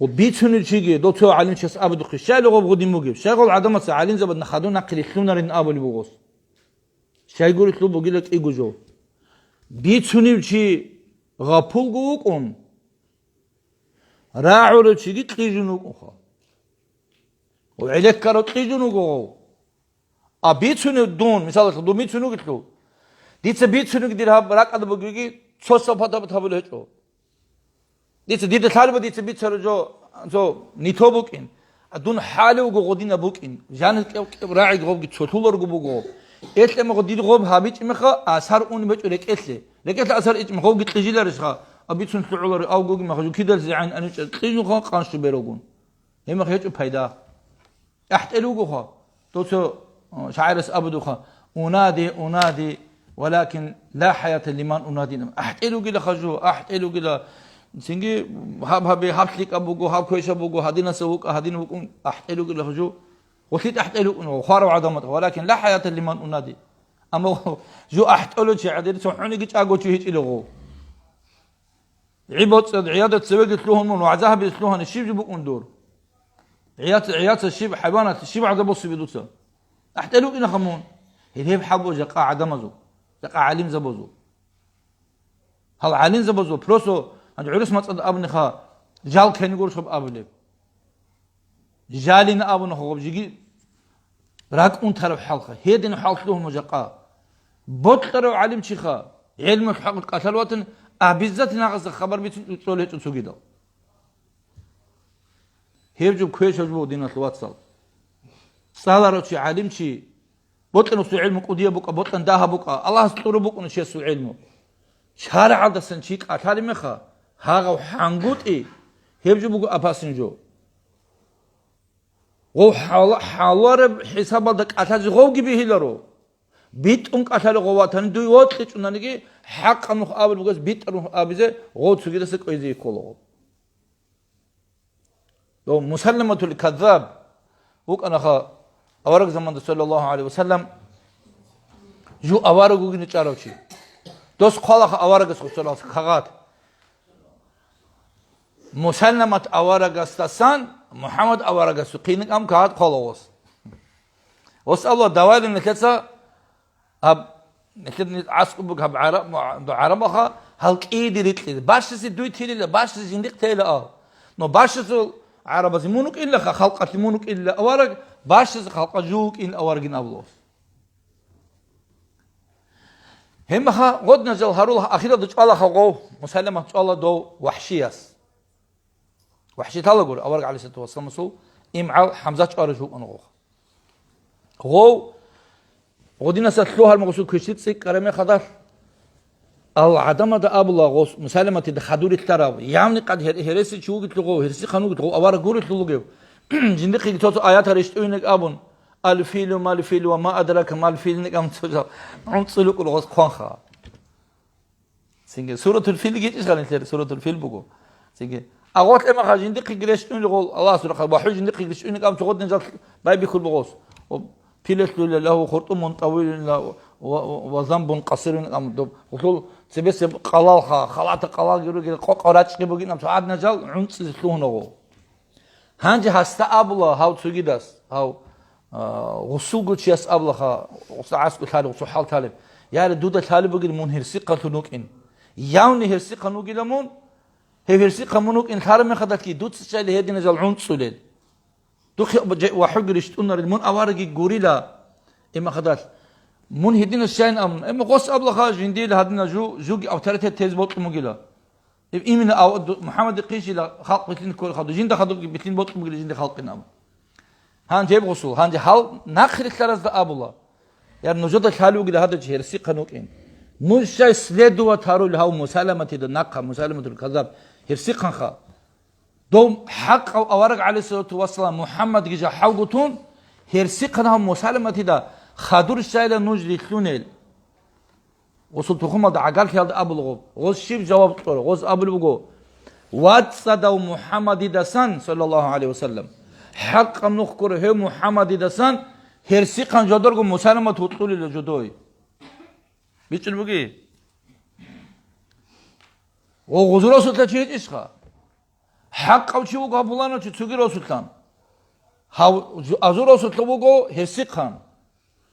Ва бицунев чиги, дов цо гӀалимчияс абудухъе, щайла гъоб гъудин бугеб? Щай гъол гӀадамаца гӀалимзабадна хадур нахъе рилълъунарин абулеб бугос? Щайгурелъул бугила кӀиго жо. Бицунев чи гъапулго вукӀун, РагӀулев чиги кьижун вукӀунха. Ва гӀелеккарав кьижун вуго гъов. А бицунев дун, мисалалъ, дун бицун вугелъул, дица бицунеги дир гьаб ракӀалда бугеги цо сапатаб гьабулеб гьечӀо. Дица дида лъалеб, дица бицараб жо, жо нито букӀин. А дун хӀалев вуго гъодинаб букӀин. Жанир кӀев-кӀев рагӀи гъовги цолъуларго буго. Элъа мехо дир гъоб гьабичӀи меха, асар унеб гьечӀо рекӀелъе. РекӀелъе асар ичӀи меха, гъовги кьижиларищха? А бицун лъугӀулари авгоги меха, жу кидалъи гӀайн аничӀа кьижунха къанщу берогун. Гьеб мех гьечӀо пайда. АхӀтӀел вугоха. Дов цо, о, шагӀирас абудуха: «Унади, унади, валакин ла хӀаята лиман унади». АхӀтӀел вугила хажу, ахӀтӀел вугила. Цинги гьаб гьабе, гьаб лъикӀаб буго, гьаб квешаб буго, гьадинаса вукӀа, гьадин вукӀун, ахӀтӀел вугила хажу. Гъулъи тӀахӀтӀел вукӀун, хварав гӀадамат, валакин ла хӀаята лиман унади. Амма жу ахӀтӀолев чи гӀадин, цо хӀуниги чӀаго чи гьечӀила гъов. ГӀи боцӀцӀад гӀияда цевеги лъугьун мун, вагӀза гьабизе лъугьани, щиб жо букӀун дур? ГӀияца, гӀияца щиб, хӀайваналъ щиб гӀазаб босизе дуца? АхӀтӀел вукӀина хамун. Гьеб, гьеб хӀал буго жакъа гӀадамазул, жакъа гӀалимзабазул. Гьал гӀалимзабазул просто гьанже гӀурус мацӀалда абуниха, жал ккани гурищ гьаб абулеб. Жалин абуна гъоб жиги ракӀ унтараб хӀалха, гьедин хӀал лъугьун жакъа. Бокьарав гӀалимчиха, гӀелму хӀакъ кӀалъал ватан, обязательно гьагъасда хабар бицун цӀцӀол гьечӀо цогидал. Гьеб жо квешаб жо буго, диналъ вацал. ЦӀаларав чи, гӀалимчи, бокьанасул гӀелму кӀудияб букӀа, бокьан дагьаб букӀа, Аллагьас кьураб букӀуна чиясул гӀелму. ШаргӀалдасан чи кӀалъалеб меха, гьагъав хӀангутӀи, гьеб жо буго опасный жо. Гъов хӀала-, хӀалараб хӀисабалда кӀалъазе гъовги бегьиларо. БитӀун кӀалъалев гъов ватани дуй вокьичӀунаниги, хӀакъаб нух абулеб бугес битӀараб нух абизе гъов цогидаса кӀвезе ккола гъов. Дов Мусалламатул Каззаб вукӀанаха авараг заманда, саллаллагьу гӀалайгьи ва саллам, жу авараг вугин чӀарав чи. Дос хъвалаха аварагас гъусалас кагъат. Мусалламат аварагасдасан МухӀаммад аварагасухъ киникӀан кагъат хъвала гъос. Гъос Аллагь давайлин нилъеца гьаб, нилъер ни-, гӀаскӀуб буго гьаб гӀараб-, гӀарабаха, гьал кӀиди рикьизе. Бащасе дуй тилила, бащасе жиндихъ тейила ал. Но бащасул гӀарабазе мун вукӀинилаха, халкъалъе мун вукӀинила авараг, бащасе халкъа жу вукӀин аварагин абула гъос. Гьебмаха гъодна жал гьарулаха, ахиралда чӀвалаха гъов, Мусалламат чӀвала дов ВахӀшияс. ВахӀши лъала гури, авараг гӀалайгьиссалату вассаламасул имгӀал ХӀамзат чӀварав жо вукӀана гъов. Гъов, гъодинаса лъугьар мугъусул квешлъи цӀикӀкӀараб мехалдалъ, ал гӀадамада абула гъос, Мусалламатида хадур рилълъарав, явни къад гьер-, гьереси чи вугелъул гъов, гьерсихъан вугелъул гъов, авараг гурелъул вугев. Жиндихъеги цо-цо аятал рещтӀуйниг абун, «Аль-филу маль-филу ва ма адрака маль-фил», никӀан цо жал гӀунцӀулукӀул гъос хъванха. Цинги Суратул Фил гьечӀищ гьанилъер, Суратул Фил буго. Цинги. Агъорлъе маха жиндихъеги рещтӀунел гъол, Аллагьас рахъа, ва хӀу жиндихъеги рещтӀуни кӀам цо гъодин жал байбихьул бугъос. Ва пилалъула лагьу хуртӀумун тӀавилун ва, ва, ва замбун къасирун кӀам доб. Гъулъул цебесеб къалалха, халата къалалги ругел къокъа рачӀги бугин, ам цо гӀадна жал гӀунцӀизе лъугьуна гъо. Гьанже гьасда абула гьав цогидас, гьав, а, гъусулго чияс абулаха, гъусда гӀаскӀу лъалеб, гъусул хӀал лъалеб. Яри, дуда лъалеб бугин мун гьерсихъалъун вукӀин. Явни гьерсихъан вугила мун, гьев гьерсихъан мун вукӀин лъараб мехалдалъги дуца щайли гьедина жал гӀунцӀулел. Духъе вахӀуги рещтӀунарел, мун авараги гурила, имахадалъ. Мун гьедина щайин абун, эмма гъос абулаха жиндил гьадина жу, жуги авторитет тез бокьун бугила. Именно ав-, ду-, МухӀаммадихъе щила халкъ билъин кколехъа, жинда хадубги билъин бокьун бугила жинда халкъин абун. Гьанже гъусул, гьанже гьал нахърилълъаразда абула. Яр нужеда лъалев вугила гьадав чи гьерсихъан вукӀин. Нуж щай следовать гьарулел гьав Мусаламатида нахъа, Мусаламатул Казаб гьерсихъанха. Дов хӀакъав авараг гӀалайгьиссалату вассалам МухӀаммадги жахӀалгутун, гьерсихъан гьав Мусаламатида хадур щайла нуж рилълъунел. Гъусул тухумалда гӀагарлъиялда абулгъуб, гъоз щиб жаваб кьура? Гъоз абулеб буго: «ВацӀцӀадав МухӀаммадидасан, саллаллагьу гӀалайгьи ва саллам, хӀакъаб нух ккура гьев МухӀаммадидасан, гьерсихъан жодорго Мусаламат вукьулила жодой». БичӀчӀун буги? Гъо гъузурасулъа чи гьечӀищха? ХӀакъав чи вуго гьаб пуланав чи цоги росулъан. Гьав азу росулъа вуго гьерсихъан.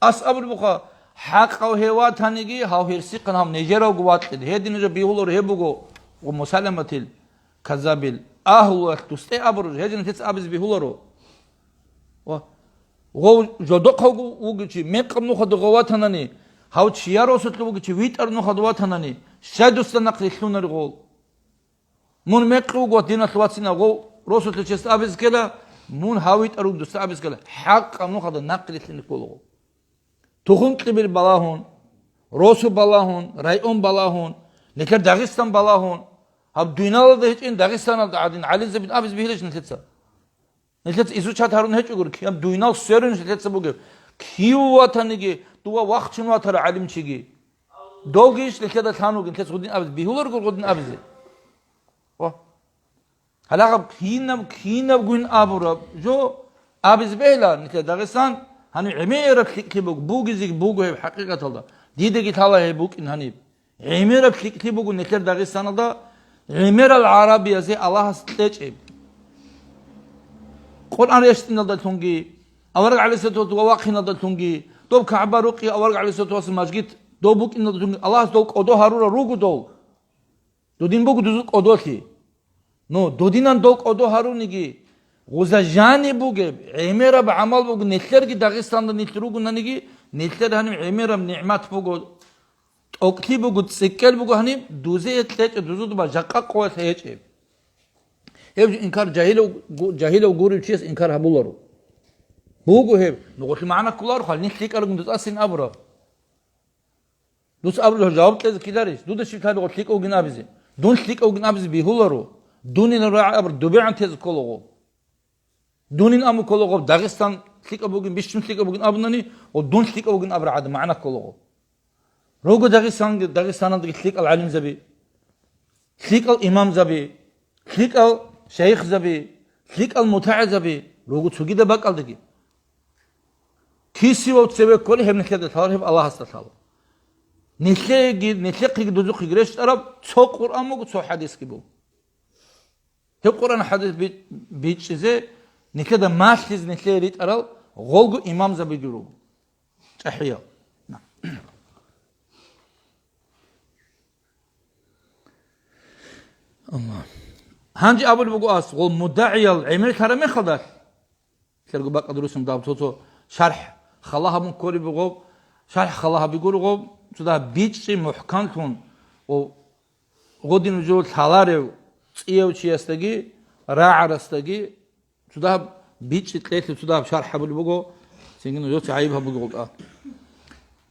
Ас абулеб буха, хӀакъав гьев ватаниги, гьав гьерсихъан гьав нижеравго вакьида. Гьедин нуж бигьуларо гьеб буго Мусаламатил Казабил агьлуялъ дусде абураб, гьезин нилъеца абизе бегьуларо. Ва гъов жодохъав вугев чи, мекъаб нухалда гъов ватанани, гьав чияр росулъ вугев чи, витӀар нухалда ватанани, щай дусда нахъ рилълъунарев гъов? Мун мекъи вуго, диналъ вацинав гъов, росулъе чес абизе ккела, мун гьав витӀар вуго, дусда абизе ккела, хӀакъаб нухалда нахъ рилълъине ккола гъов. Тухум-кьибил балагьун, росу балагьун, район балагьун, нилъер Дагъистан балагьун, гьаб дуйналда гьечӀин Дагъистаналда гӀадин гӀалимзабин абизе бегьилищ нилъеца? Нилъеца изучат гьарун гьечӀогури, кигӀан дуйнал сверун нилъеца бугеб, кив ватаниги, дова вахчун ватара гӀалимчиги. Долгийищ нилъеда лъан вугин, нилъеца гъудин абизе, бегьуларго гъудин абизе. Ва гьалагъаб кинаб, кинабгуин абураб жо абизе бегьила нилъер Дагъистан, гьаниб гӀемераб лъикӀлъи буго, бугезеги буго гьеб хӀакъикъаталда. Дидаги лъала гьеб букӀин гьаниб. ГӀемераб лъикӀлъи буго нилъер Дагъистаналда, гӀемерал гӀарабиязе Аллагьас кьечӀеб. Къуръан рещтӀиналдалъунги, авараг гӀалайгьиссалату вассалам вахъиналдалъунги, доб КагӀба рукъи авараг гӀалайгьиссалату вассалам мажгит доб букӀиналдалъунги Аллагьас дол кӀодо гьарурал руго дол. Дудин буго дузул кӀодолъи. Ну, дудинан дол кӀодо гьаруниги, гъуза жаниб бугеб, гӀемераб гӀамал буго, нилъерги Дагъистанда нилъ ругонаниги, нилъер гьаниб гӀемераб нигӀмат буго, тӀокӀлъи буго, цӀикӀкӀел буго гьаниб, дузе кьечӀеб, дузуда жакъа къоялъ гьечӀеб. Гьеб инкар жагьилав гу-, жагьилав гурев чияс инкар гьабуларо. Буго гьеб, нугъулъи магӀна кколаро, хал нилъ лъикӀарагун дус асин абураб. Дус абураб жаваб кьезе ккеларищ? Дуда щиб лъабигъо лъикӀавгин абизе? Дун лъикӀавгин абизе бегьуларо. Дунин рагӀи абур дубегӀан тезе кколаго. Дунин аму кколаго, Дагъистан лъикӀаб бугин, бищун лъикӀаб бугин абунани, ва дун лъикӀавгин абураб гӀадаб магӀна кколаго. Руго Дагъистанги, Дагъистаналдаги лъикӀал гӀалимзаби, лъикӀал имамзаби, лъикӀал шайихзаби, лъикӀал мутагӀилзаби, руго цогидаб бакӀалдаги. Кисивав цеве кколи гьеб нилъеда лъала, гьеб Аллагьасда лъала. Нилъеги, нилъехъеги дузухъеги рещтӀараб цо Къуръан буго, цо хӀадисги буго. Гьеб Къуръан хӀадис би-, бичӀчӀизе, нилъеда малъизе нилъее ритӀарал гъолго имамзабиги руго. ЧӀахӀиял. На. Аллагь. Гьанже абулеб буго ас, гъол мудагӀиял гӀемер лъараб мехалдалъ, лъерго бакӀалда русун даб цо-цо шархӀ хала гьабун кколеб буго, шархӀ хала гьабигуро гъоб, цо дагь бичӀчӀи мухӀканлъун, о, гъодин жо лъаларев цӀияв чиясдаги, рагӀарасдаги, цо дагь бичӀчӀи кьелъи, цо дагь шархӀ гьабулеб буго, цинги нужеца гӀайиб гьабуге гъолтӀа.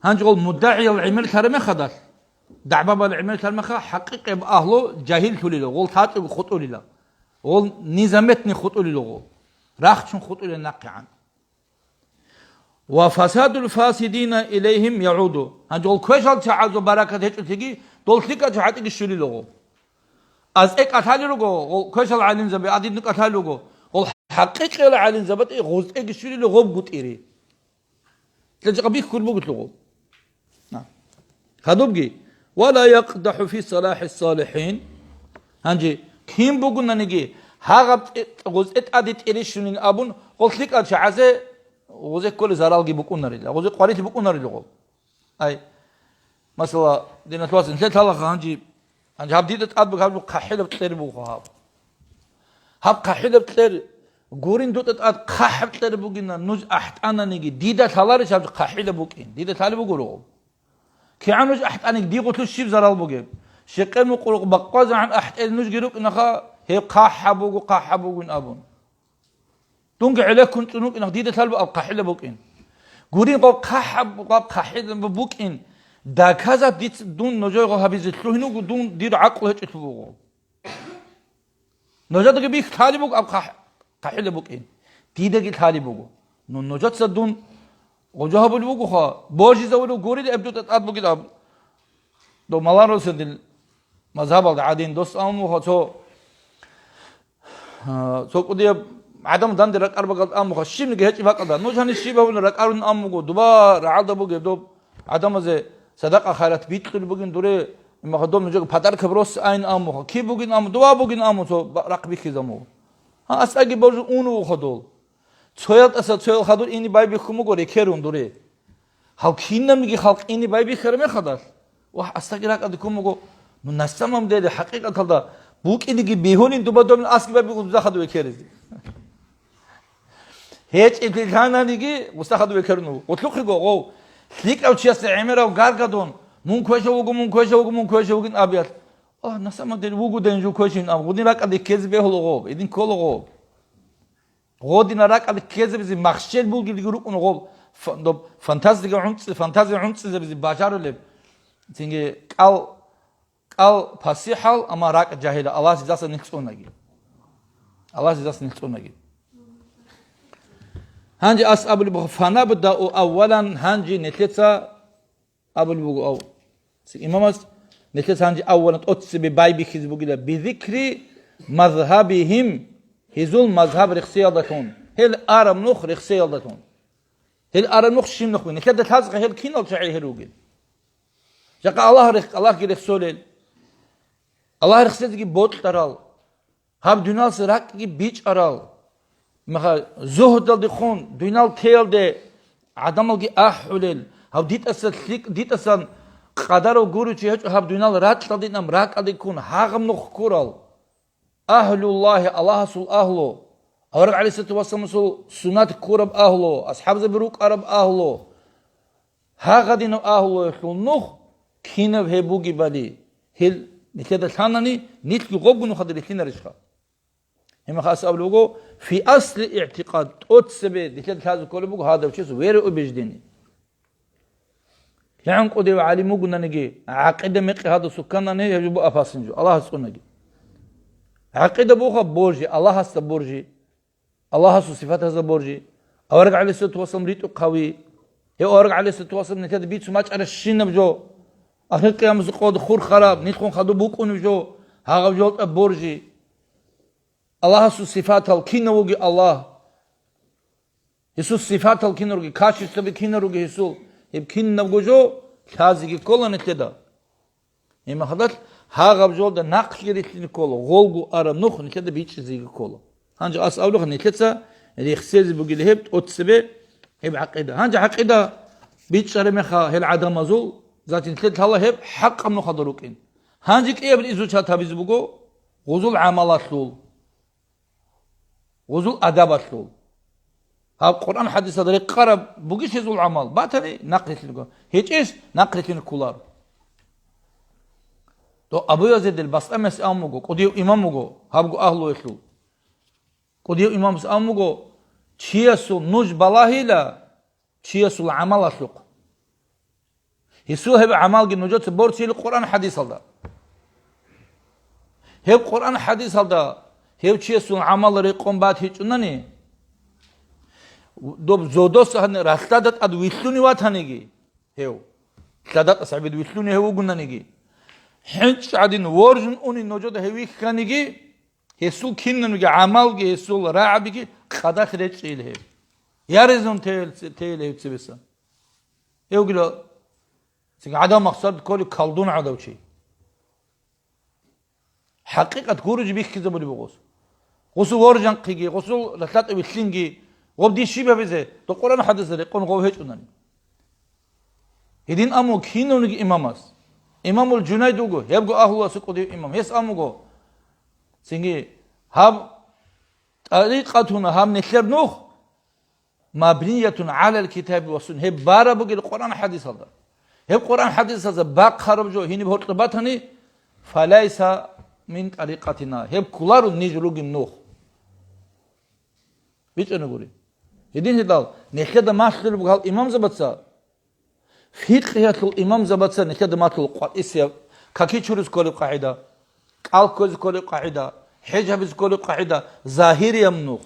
Гьанже гъол мудагӀиял гӀемер лъараб мехалдалъ, дагӀбабал гӀемер лъараб мехалъ, хӀакъикъияб агьлу жагьиллъулила, гъол лъачӀого хутӀулила, гъол низаметни хутӀулила гъол, рахчун хутӀулила нахъегӀан. Ва фасадул фасидина илайгьим ягӀуду. Гьанже гъол квешал чагӀазул баракат гьечӀолъиги, дол лъикӀал чагӀазги щулила гъо. АскӀове кӀалъалел руго, гъол квешал гӀалимзаби, гьадинго кӀалъалел руго, гъол хӀакъикъиял гӀалимзабазда гъозтӀеги щулила гъобго тӀири. ЛъачӀа бихьулеб бугелъул гъо. На. Гьадубги, «Ва ла якъдахӀу фи салахӀи салихӀин». Гьанже кин бугонаниги, гьагъаб тӀи-, гъозтӀе тӀаде тӀерищунин абун, гъол лъикӀал чагӀазе гъозе кколеб заралги букӀунарила, гъозе къварилъи букӀунарила гъол. Ай, масала, диналъул вацал, нилъер лъалаха гьанже, гьанже гьаб дида тӀад буго, гьаб хъахӀилаб кьер буго гьаб. Гьаб хъахӀилаб кьер, гурин дуда тӀад хъахӀаб кьер бугина, нуж ахӀтӀананиги, дида лъаларищ гьаб хъахӀилаб букӀин, дида лъалеб буго ругъу. КигӀан нуж ахӀтӀаниги, дигъулъул щиб зарал бугеб? Щекъе мукъурукъ бакъвазегӀан ахӀтӀел нуж гьарукӀинаха, гьеб хъахӀаб буго, хъахӀаб бугин абун. Дунги гӀелеккун цӀунукӀинах дида лъалбу аб хъахӀила букӀин. Гурин гъаб хъахӀаб, гъаб хъахӀила букӀин. Доказать диц дун нужего гьабизе лъугьин вуго, дун дир гӀакълу гьечӀелъул вуго. Нужедаги бихь лъалеб буго аб хъахӀ-, хъахӀила букӀин. Дидаги лъалеб буго. Ну, нужеца дун гъужа гьабулеб бугоха, божизавулев гурил, эб дуда тӀад бугил аб. Дов малан росидил мазгьабалда гӀадин дос амуха цо А, цо кӀудияб гӀадамал данде ракӀар бакӀалда амуха, щибниги гьечӀеб бакӀалда. Нуж гьаниб щиб гьабуна ракӀарун амуго, дуба рагӀалда бугеб доб гӀадамазе садакъа-хайрат бикьулеб бугин дуре, имаха доб нужего подаркаб рос айн амуха. Киб бугин аму, дуба бугин аму цо ба-, рахъ бихьизе аму. Гьа, асаги божу уну уха дол. Цоял тӀаса цоял хадур ине байбихьун буго рекерун дуре. Гьав кинабниги халкъ ине байбихьараб мехалдалъ, вагь, астаги ракӀалде ккун буго, ну, на самом деле, хӀакъикъаталда, БукӀинеги бегьулин дуба домин аскӀи бабигун дуда хадув векеризе. ГьечӀеблъи лъананиги, гъуса хадув векерун вуго. Гъулъухъего гъов, лъикӀав чиясда гӀемерав гаргадун, мун квеша вуго, мун квеша вуго, мун квеша вугин абиялъ. О, на самом деле, вуго дайин жо квешин аб, гъудин ракӀалде ккезе бегьула гъов, гьедин ккола гъов. Гъодина ракӀалде ккезабизе махщел бугелги рукӀун гъов, фа-, доб фантазиялда гӀунцӀи-, фантазия гӀунцӀизабизе бажарулеб. Цинги кӀал, кӀал пасихӀал, амма ракӀ жагьила, Аллагьас жидаса нилъ цӀунаги. Аллагьас жидаса нилъ цӀунаги. Гьанже ас абулеб буго, фанабдау аввалан, гьанже нилъеца абулеб буго ав. Ци имамас нилъеца гьанже аввалан тӀоцебе байбихьизе бугила, бизикри мазгьабихим, гьезул мазгьаб рехсеялдалъун, гьел араб нух рехсеялдалъун. Гьел араб нух щиб нух бугеб? Нилъеда лъазеха гьел кинал чагӀи гьел ругел. Жакъа Аллагь рехс-, Аллагьги рехсолел, Аллагь рехсезеги бокьарал, гьаб дуниялалъул ракӀги бичӀарал, меха-, зугьдалдехун дуниялалде теялде гӀадамалги ахӀулел, гьав дитӀаса лъикӀ-, дитӀасан къадарав гурев чи гьечӀо гьаб дуниялалъул ракьалдинаб ракӀалде ккун гьагъаб нух ккурал. Агьлуллагьи, Аллагьасул агьлу, авараг гӀалайгьиссалату вассаламасул суннат ккураб агьлу, асхӀабзаби рукӀараб агьлу, гьагъадинав агьлуялъул нух кинаб гьеб бугебали, гьел нилъеда лъанани, нилъги гъобго нухалда рилълъинарищха? Гьеб мехалъ ас абулеб буго, фи асли игӀтикъад, тӀоцебе нилъеда лъазе кколеб буго гьадав чияс вере убеждение. КигӀан кӀудияв гӀалим вугонаниги, гӀакъида мекъи гьадасул кканани, гьеб жо буго апаслъи жо, Аллагьас цӀунаги. ГӀакъида буго боржи, Аллагьасда боржи, Аллагьасул сифатазда боржи, авараг гӀалайгьиссалату вассалам ритӀухъави, гьев авараг гӀалайгьиссалату вассалам нилъеда бицун бачӀарабщинаб жо, ахир къиямасеб къоялда хурхараб, нилъгун хадуб букӀунеб жо, гьагъаб жолда боржи. Аллагьасул сифатал кинав вугев Аллагь? Гьесул сифатал кинал ругел, качестваби кинал ругел гьесул, гьеб кинабго жо лъазеги ккола нилъеда. Гьеб мехалъ гьагъаб жолда нахълъи рилълъине ккола, гъолго араб нух нилъеда бичӀчӀизеги ккола. Гьанже ас абулеб, нилъеца рехсезе бугила гьеб тӀоцебе гьеб гӀакъида. Гьанже гӀакъида бичӀчӀараб мехалъ гьел гӀадамазул, зат нилъеда лъала гьеб хӀакъаб нухалда рукӀин. Гьанже кӀияб изучат гьабизе буго гъузул гӀамалалъул. Гъузул адабалъул. Гьаб Къуръан хӀадисалда рекъараб бугищ гьезул гӀамал? Батани, нахърилълъине ккола. ГьечӀищ, нахърилълъине кколаро. Дов Абу Язидил Бастамияс абун буго, кӀудияв имам вуго, гьабго агьлуялъул. КӀудияв имамас абун буго, чиясул нуж балагьила, чиясул гӀамалалъухъ. Гьесул гьеб гӀамалги нужеца борцийила Къуръан хӀадисалда. Гьеб Къуръан хӀадисалда гьев чиясул гӀамал рекъон батичӀунани, доб зодос гьанир ралъдада тӀад вилълъунев ватаниги гьев, лъадакьас гӀебед вилълъунев гьев вугонаниги, хӀинчӀ гӀадин воржун унин нужеда гьев вихьаниги, гьесул кинабниги гӀамалги, гьесул рагӀабиги къадалъ речӀчӀейила гьев. Яризун тейил-, тейила гьев цебеса. Гьев вугила цинги гӀадамал махсар кколев колдун гӀадав чи. ХӀакъикъат гуреб жо бихьизабулеб буго гъус. Гъусул воржанхъиги, гъусул ралъдатӀа вилълъинги, гъоб дие щиб гьабизе, дов Къуръан хӀадисалда рекъон гъов гьечӀунани. Гьедин абун буго кинавниги имамас. Имамул Жунайд вуго, гьебго агьлуялъул кӀудияв имам. Гьес абун буго, цинги, гьаб тӀарикъатуна, гьаб нилъер нух, мабниятун гӀалал китаби ва сунна. Гьеб бараб бугел Къуръан хӀадисалда. Гьеб Къуръан хӀадисалда бахъараб жо гьениб гьоркьоб батани, фалайса мин тӀарикъатина. Гьеб кколаро ниж ругеб нух. БичӀчӀана гури. Гьедин гьедал, нилъеда малъулеб буго гьал имамзабаца, фикъгьиялъул имамзабаца нилъеда малъула къватӀисеб, каки чуризе кколеб къагӀида, кӀал кквезе кколеб къагӀида, хӀеж гьабизе кколеб къагӀида, загьирияб нух.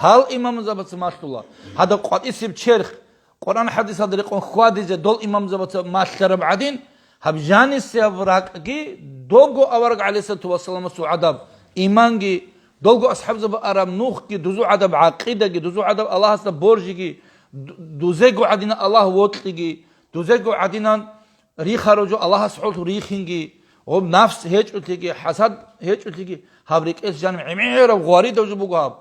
Гьал имамзабаца малъула гьадаб къватӀисеб черх, Къуръан хӀадисалда рекъон хьвадизе дол имамзабаца малъараб гӀадин, гьаб жанисеб ракӀги дого авараг гӀалайгьиссалату вассаламасул гӀадаб иманги, дого асхӀабзаби араб нухги, дузул гӀадаб гӀакъидаги, дузул гӀадаб Аллагьасда боржиги, ду-, дузего гӀадинан Аллагь вокьиги, дузего гӀадинан рихарав жо Аллагьас хӀолъул рихинги, гъоб нафс гьечӀолъиги, хӀасад гьечӀолъиги, гьаб рекӀелъ жаниб гӀемераб гъваридав жо буго гьаб.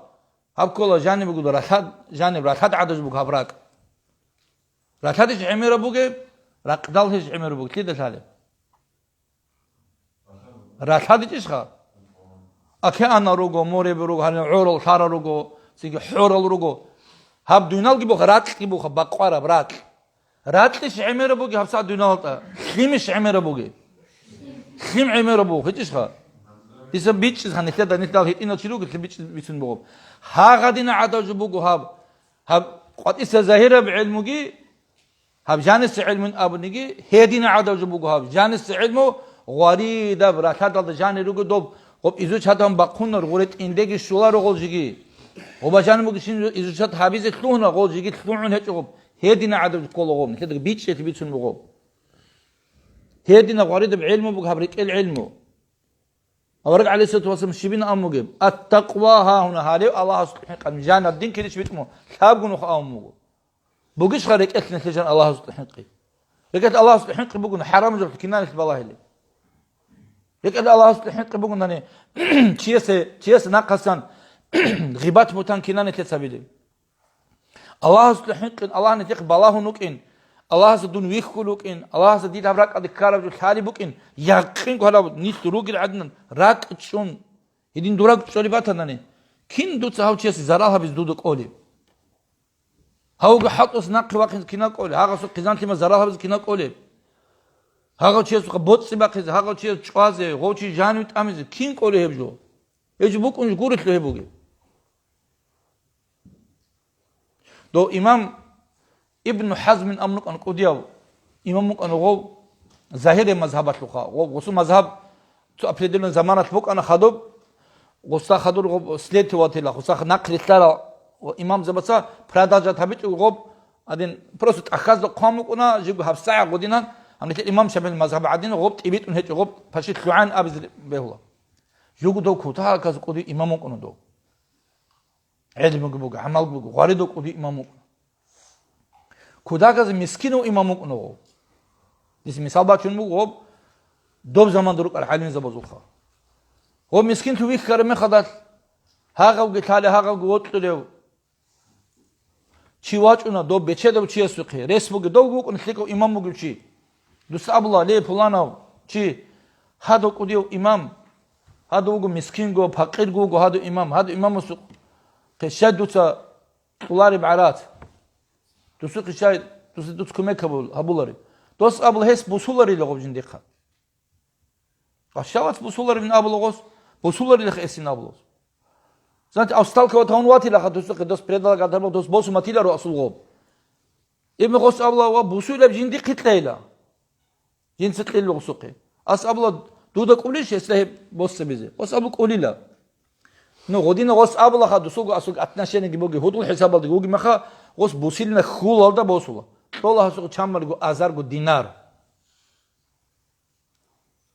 Гьаб ккола жаниб буго ралъад-, жаниб ралъад гӀадаб жо буго гьаб ракӀ. Ралъадищ гӀемераб бугеб, ракъдал гьечӀищ гӀемераб бугеб, лъида лъалеб? РалъадичӀищха? Океанал руго, мореб руго, гьанив гӀорал лъарал руго, цинги хӀорал руго. Гьаб дуйналги буха, ракьги буха, бакъвараб ракь. Ракьищ гӀемераб бугеб гьабсагӀат дуйналалда? Лъимищ гӀемераб бугеб? Лъим гӀемераб буго, гьечӀищха? Дица бичӀчӀизха, нилъеда, нилъ дал гьитӀинал чи ругелъул бичӀчӀизе бицун бугеб. Гьагъадина гӀадаб жо буго гьаб. Гьаб къватӀиса загьираб гӀелмуги, гьаб жаниса гӀелмун абуниги, гьедина гӀадаб жо буго гьаб. Жаниса гӀелму гъваридаб ралъадалда жанир руго доб, гъоб изучатан бахъунар, гъуре тӀиндеги щоларо гъол жиги. Гъоба жаниб бугищин изучат гьабизе лъугьуна гъол жиги лъугӀун гьечӀо гъоб. Гьедина гӀадаб жо ккола гъоб, нилъедаги бичӀчӀелъи бицун буго. Гьедина гъваридаб гӀелму буго гьаб рекӀел гӀелму. Авараг гӀалайгьиссалату вассалам щибин аммугеб? Ат-такъва гьагьуна, гьалев Аллагьасул хӀинкъи, жанир дин килищ битӀун, лъабго нух аммуго. Бугищха рекӀелъ нилъе жан Аллагьасул хӀинкъи? РекӀелъ Аллагьасул хӀинкъи бугун, хӀарам жоялъ кинанилъ балагьилеб. РекӀелъ Аллагьасул хӀинкъи бугун, гьаниб чиясе, чиясе нахъасан гъибат-бутан кинанилъе цабилеб. Аллагьасул хӀинкъи, Аллагь нилъехъ балагьун вукӀин, Аллагьас дун вихьулев вукӀин, Аллагьас дида гьаб ракӀалде ккараб жо лъалеб букӀин, якъинго гьалаб нилъ ругел гӀадинан ракӀ чӀун, гьедин дур ракӀ чӀолеб батанани, кин дуца гьав чиясе зарал гьабизе дуда кӀолеб? Гьавги хӀалтӀуса нахъе вахъине кина кӀолеб, гьагъасул хъизан-лъимал зарал гьабизе кина кӀолеб? Гьагъав чиясухъа боцӀи бахъизе, гьагъав чияс чӀвазе, гъов чи жанив тӀамизе кин кӀолеб гьеб жо? Гьеб жо букӀун гурелъул гьеб бугеб. Дов имам Ибн ХӀазмин абун вукӀана кӀудияв имам вукӀана гъов, загьирия мазгьабалъухъа. Гъов, гъусул мазгьаб цо определённый заманалъ букӀана хадуб, гъуса хадур гъов следователя, гъуса нахърилълъарал ва имамзабаца продолжать гьабичӀого гъоб гьадин, просто тӀахьазда хъван букӀуна, жиго гьабсагӀат гъодинан, гьанилъ имам ШафигӀил мазгьаб гӀадин гъоб тӀибитӀун гьечӀо, гъоб паши лъугӀан абизе бегьула. Жуго дов кутаказ кӀуди имам вукӀуна дов. ГӀелмуги буго, гӀамалги буго, гъваридав кӀуди имам вукӀуна. Кутаказ мискинав имам вукӀуна гъов. Дис мисал бачун буго гъоб доб заманда рукӀар гӀалимзабазулха. Гъоб мискинлъун вихьараб мехалдалъ, гьагъавги лъалев, гьагъавги вокьулев чи вачӀуна, доб бечедав чиясухъе, рес бугев, довги вукӀун лъикӀав имам вугев чи. Дус абула, ле, пуланав чи, гьадав кӀудияв имам, гьадав вуго мискинго, пакъирго вуго гьадав имам, гьадав имамасухъе щай дуца кьолареб гӀарац? Дусухъе щай, дуца, дуца кумек гьабул-, гьабулареб? Дос абула, гьес бусуларила гъоб жиндихъа. Къащалац бусуларевин абула гъос, бусуларилаха эсин абула гъос. Знаете, австалка ватавун ватилаха дусухъе, дос предлагать гьабула, дос босун ватиларо асул гъоб. Ибн гъос абула, ва бусулаб жиндихъе кьейла. Жинца кьел гъусухъе. Ас абула, дуда кӀулищ гьесда гьеб босабизе? Гъос абу, кӀулила. Ну, гъодина гъос абулаха, дусулго асулго отношениеги буги, гьудул хӀисабалдаги вуги маха, гъос бусилна хьулалда босула. Кьола гьасухъ чамалго азарго динар.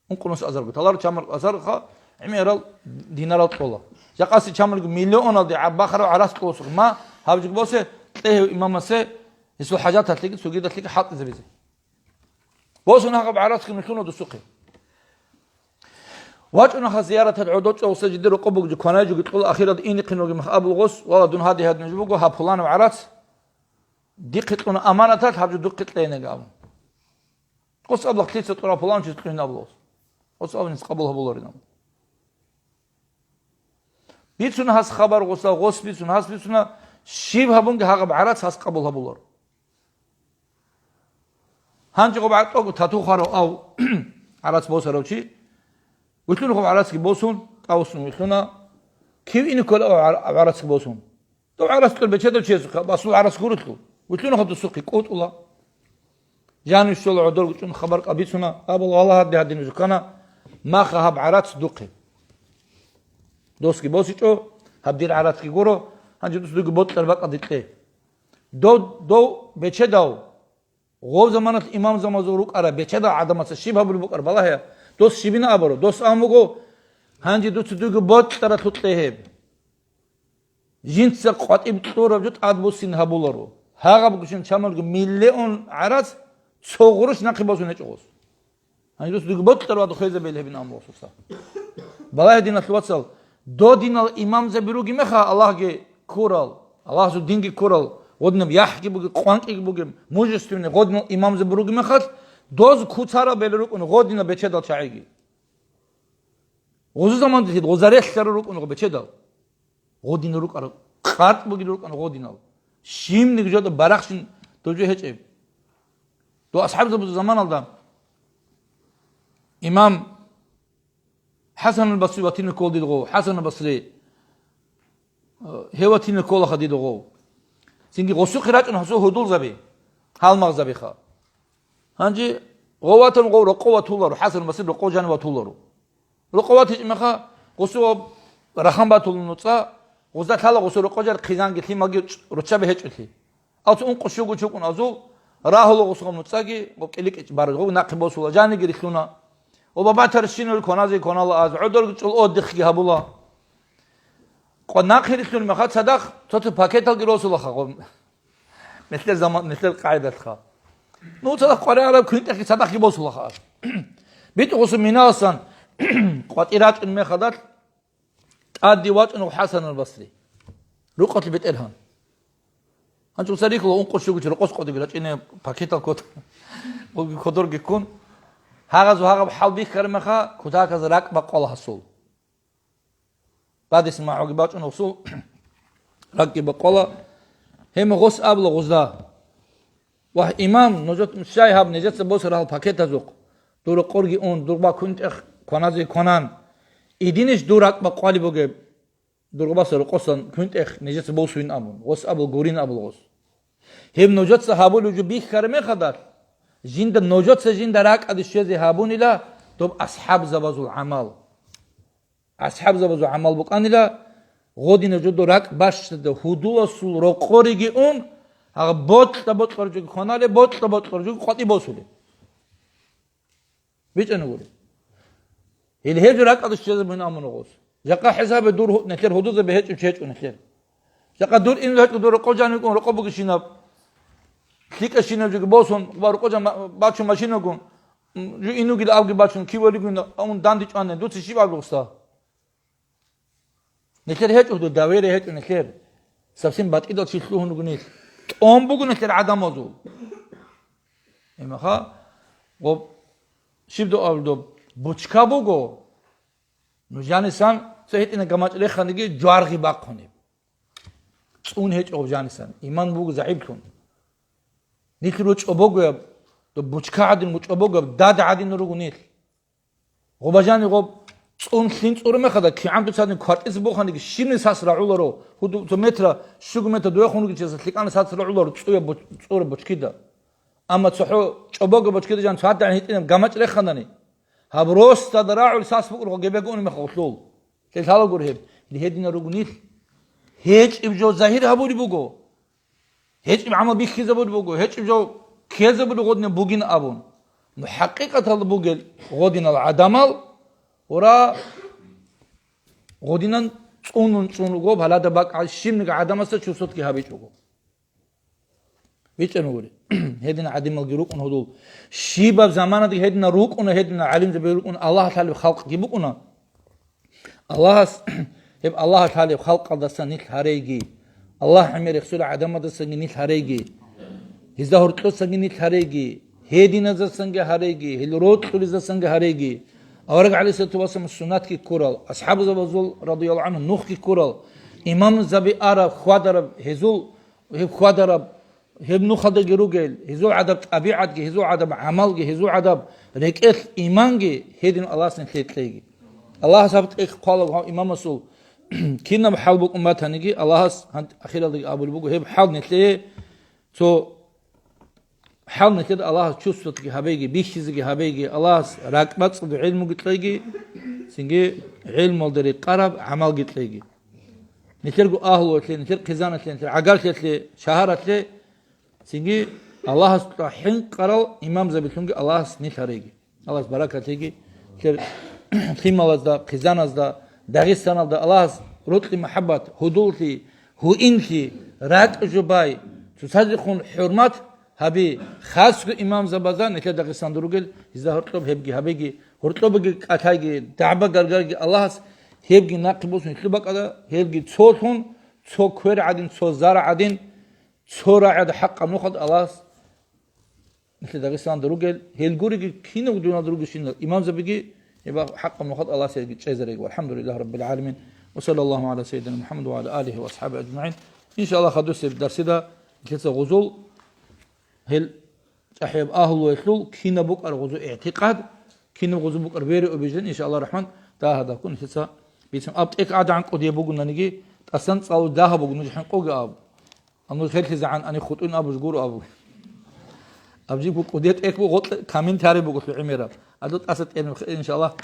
Ункънус азарго. Талар чамал азарха, гӀемерал динарал кьола. Жакъаси чамалго миллионалде гӀаббахъарав гӀарац кьосухъ. Ма, гьаб жуг босе, кье гьев имамасе, гьесул хӀажаталъеги, цогидалъеги хӀалтӀизабизе. Босун гьагъаб гӀарацги нулъуна дусухъе. ВачӀунаха зияратал гӀодов чӀвалса жиде рокъоб бугеб кванай жуги кьула ахиралда инихъин вугеб мах абул гъос, вала, дун гьадин-гьадин жо буго, гьаб пуланав гӀарац дихъе кьуна аманаталъ, гьаб жо духъе кьейнеги абун. Гъос абула, лъица тӀура пуланчис кьугьин абула гъос. Гъос абунис къабул гьабуларин абун. Бицуна гьас хабар гъоса, гъос бицуна, гьас бицуна, щиб гьабунги гьагъаб гӀарац гьас къабул гьабулар. Гьанже гъоб гӀатӀого тату хварав ав гӀарац босарав чи, вилълъуна гъоб гӀарацги босун, тӀавуссун вилълъуна, кив ине ккола ав гӀар-, гӀарацги босун. Дов гӀарас кьур бечедав чиясухъе, аб асул гӀарас гурелъул, вилълъунаха дусухъе кӀутӀула. Жанив щола гӀодорго чӀун хабар кьабицуна, абула, валлагь, гьадин-гьадин жукана, маха гьаб гӀарац духъе. Досги босичӀо, гьаб дир гӀарацги гуро, гьанже дус дуги бокьараб бакӀалде кье. Дов, дов бечедав, гъов заманалъ имамзабазул рукӀараб бечедал гӀадамаца щиб гьабулеб букӀар балагье, дос щибина абуро, дос ан буго, гьанже дуца дуги бокьаралъул кье гьеб. Жинца къватӀиб кьураб жо тӀадбуссин гьабуларо. Гьагъаб гучин чамалго миллион гӀарац цо гъурущ нахъе босун гьечӀо гъос. Гьанже дус дуги бокьараб ада хвезабейил гьебин амру гъосуса. Балагье, диналъул вацал, додинал имамзаби руги меха Аллагьги ккурал, Аллагьасул динги ккурал, гъодинаб яхӀги бугеб, къванкӀиги бугеб, мужественный гъодинал имамзаби руги мехалъ, доз куцарал бел рукӀун гъодинаб бечедал чагӀиги. Гъозу заман дихьид гъоза релълъарал рукӀун гъо бечедал. Гъодинал рукӀарал, къартӀ бугел рукӀана гъодинал. Щибниги жода барахщин дожо гьечӀеб. Дов асхӀабзабазул заманалда имам ХӀасанул Басри ватина ккола дидгъов, ХӀасанул Басри, э, гьев ватина кколаха дидгъов. Цинги гъосухъе рачӀун гьасул гьудулзаби, гьалмагъзабиха. Гьанже гъов ватан гъов рокъов ватуларо, ХӀасанул Басри рокъов жанив ватуларо. Рокъов ватичӀ меха, гъусу ва рахан батулун нуцӀа, гъузда лъала гъусу рокъов жар хъизанги лъималги руччаби гьечӀолъи. Алцу ункъо щугу чукӀун азул, рагьула гъусгъа нуцӀаги, гъоб кӀиликӀичӀ бараз, гъоб нахъе босула, жаниги рилълъуна. Ва бабатар щинул коназе конала аз, гӀодорги чӀул отдыхги гьабула. Къо нахъе рилълъун меха цадахъ, цо-цо пакеталги росулаха гъоб. Нилъер заман, нилъер къагӀидалъха. Ну, цадахъ къваригӀараб квинтӀехги цадахъги босулаха. БитӀ гъусу миналасан къватӀи рачӀун мехадал, тӀаде вачӀун ХӀасанул Басри. Рукъалъе бетӀергьан. Гьанчо сарихьула ункъо щугучи рокъос къодиги рачӀине пакетал кот. Кодорги ккун. Гьагъазу гьагъаб хӀал бихьараб меха, кутаказ ракӀ бакъвала гьасул. Бадис магӀуги бачӀун гъусул ракӀги бакъвала. Гьема гъос абула гъузда. Вагь, имам, нужер щай гьаб нижеца босарал пакетазухъ? Дур къорги ун, дур ба квинтӀех кваназе кванан. Идинищ дур ракӀ бакъвали бугеб? Дур баса рокъосан квинтӀех нижеца босуин абун, гъос абул гурин абул гъос. Гьеб нужеца гьабулев жо бихьараб мехадал, жинда нужеца жинда ракӀаде щвезе гьабунила доб асхӀабзабазул гӀамал. АсхӀабзабазул гӀамал букӀанила, гъодина жодо ракӀ бащада гьудуласул рокъориги ун, гьагъа бокьа-бокьаржуги кванале, бокьа-бокьаржуги къватӀи босуле. БичӀана гури. Гьел гьеб жо ракӀалда щвезабун амуна гъос. Жакъа хӀисабе дур гьу-, нилъер гьудузаби гьечӀо чи гьечӀо нилъер. Жакъа дур инзу гьечӀо дур рокъо жанивгун рокъо бугищинаб, лъикӀащинаб жоги босун, ва рокъо жан ма-, бачун машинагун, м, жу инугил абги бачун, кивалигун ун дандичӀванне, дуца щиб абугъуса? Нилъер гьечӀо, доверие гьечӀо нилъер. Совсем батӀидал чи лъугьун руго нилъ. ТӀом буго нилъер гӀадамазул. Имаха, гъоб, щиб дугӀа доб, бучка буго. Ну жанисан, цо гьитӀина гамачӀ реханиги жваргъи бахъунеб. ЦӀун гьечӀо гъоб жанисан, иман буго загӀиплъун. Нилъ ручӀо богояб, доб бучка гӀадин ручӀо богояб, дад гӀадин руго нилъ. Гъобажани гъоб цӀун лъин цӀуру мехада, кигӀан дуцадин квартица буханиги, щибни сас рагӀуларо, гьуду-, цо метра, щугу метр дуяхун ругичи сас лъикӀана сас рагӀуларо цӀуя бу-, цӀура бочкида. Амма цохӀо чӀобого бочкида жан цадда гьитӀинаб гамачӀ реханани, гьаб росдада рагӀул сас букӀургъо гебега уни мехалъул. Лъелъала гур гьеб, гьедина ругунил. ГьечӀеб жо загьир гьабури буго. ГьечӀеб гӀамал бихьизабулеб буго, гьечӀеб жо ккезабулеб гъодинаб бугин абун. Ну, хӀакъикъаталда бугел гъодинал гӀадамал, ура, гъодинан цӀунун цӀун руго, гьалада бакӀал щибниги гӀадамасда чусутги гьабичӀого. ВичӀа нугури. Гьедина гӀадималги рукӀун гьудул. Щибаб заманадаги гьедина рукӀуна, гьедина гӀалимзаби рукӀуна, Аллагь лъалеб халкъги букӀуна. Аллагьас, гьеб Аллагь лъалеб халкъалдасан нилъ гьарейги, Аллагь гӀемер рехсула гӀадамадасанги нилъ гьарейги, гьезда гьоркьосанги нилъ гьарейги, гьединазасанги гьарейги, гьел рокьулезасанги гьарейги, авараг гӀалайгьиссалату вассаламас суннатги ккурал, асхӀабзабазул радияллагьу гӀанху нухги ккурал, имамзаби араб, хьвадараб, гьезул гьеб хьвадараб, гьеб нухалдаги ругел, гьезул гӀадаб тӀабигӀатги, гьезул гӀадаб гӀамалги, гьезул гӀадаб рекӀелъ иманги гьедин Аллагьас нилъее кьейги. Аллагьас гьаб тӀехь хъвалаго гьав имамасул кинаб хӀал букӀун батаниги, Аллагьас гьант ахиралдаги абулеб буго, гьеб хӀал нилъее цо хӀал нилъеда Аллагьас чувствоватги гьабейги, бихьизеги гьабейги, Аллагьас ракӀбацӀцӀад гӀилмуги кьейги, цинги гӀилмуялда рекъараб гӀамалги кьейги. Нилъерго агьлуялъе, нилъер хъизаналъе, нилъер гӀагарлъиялъе, шагьаралъе, цинги Аллагьасда хӀинкъарал имамзабилъунги Аллагьас нилъ гьареги. Аллагьас баракат лъеги. Нилъер лъималазда, хъизаназда, Дагъистаналда Аллагьас рокьи махӀаббат, гьудуллъи, гьуинлъи, ракӀ жубай, цоцазехун хӀурмат, гьаби, хасго имамзабазда нилъер Дагъистанда ругел, гьезда гьоркьоб гьебги гьабеги, гьоркьобги кӀалъайги, дагӀба-гаргарги Аллагьас гьебги нахъе босун гьелъул бакӀалда, гьелги цолъун, цо квер гӀадин, цо зара гӀадин, цо рагӀида хӀакъаб нухалда Аллагьас нилъер Дагъистанда ругел, гьел гуриги кинав дуниялда ругелщинал имамзабиги Гьеб хӀакъаб нухалъ Аллагьасеги чӀезареги. ВалхӀамдулиллагьи раббил гӀаламин. Ва саллаллагьу гӀала сайидина МухӀаммад ва гӀала алигьи ва асхӀабигьи ажмагӀин. Иншаллагь, хадусеб дарсида нилъеца гъузул гьел чӀахӀияб агьлуялъул кинаб букӀар гъузул игӀтикъад, кинаб гъузул букӀар веру убеждение, иншаллагь рахман, дагьа-дагьккун нилъеца бицин. Аб тӀек гӀадагӀан кӀудияб бугонаниги, тӀасан цӀалул дагьа буго, нуж хӀинкъуге аб. А нуж херлъизегӀан ани хутӀун абуж гуро абу. Аб жибго кӀудияб тӀек буго, гъоркье комментарий буго лъугӀимераб. Адул тӀаса тӀермехъе, иншаллагь,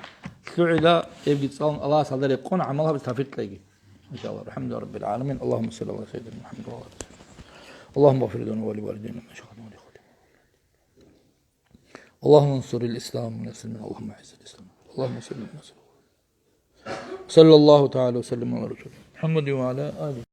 лъугӀила, эбги цӀалун Аллагьас гьалда рекъон гӀамал гьабизе тавфикъ кьеги. إن شاء الله. الحمد لله رب العالمين. اللهم صل على سيدنا محمد وعلى آله وصحبه. اللهم اغفر لنا ولوالدينا ولمشايخنا ولإخواننا. اللهم انصر الإسلام والمسلمين. اللهم أعز الإسلام. اللهم صل وسلم. صلى الله تعالى وسلم على رسوله محمد وعلى آله.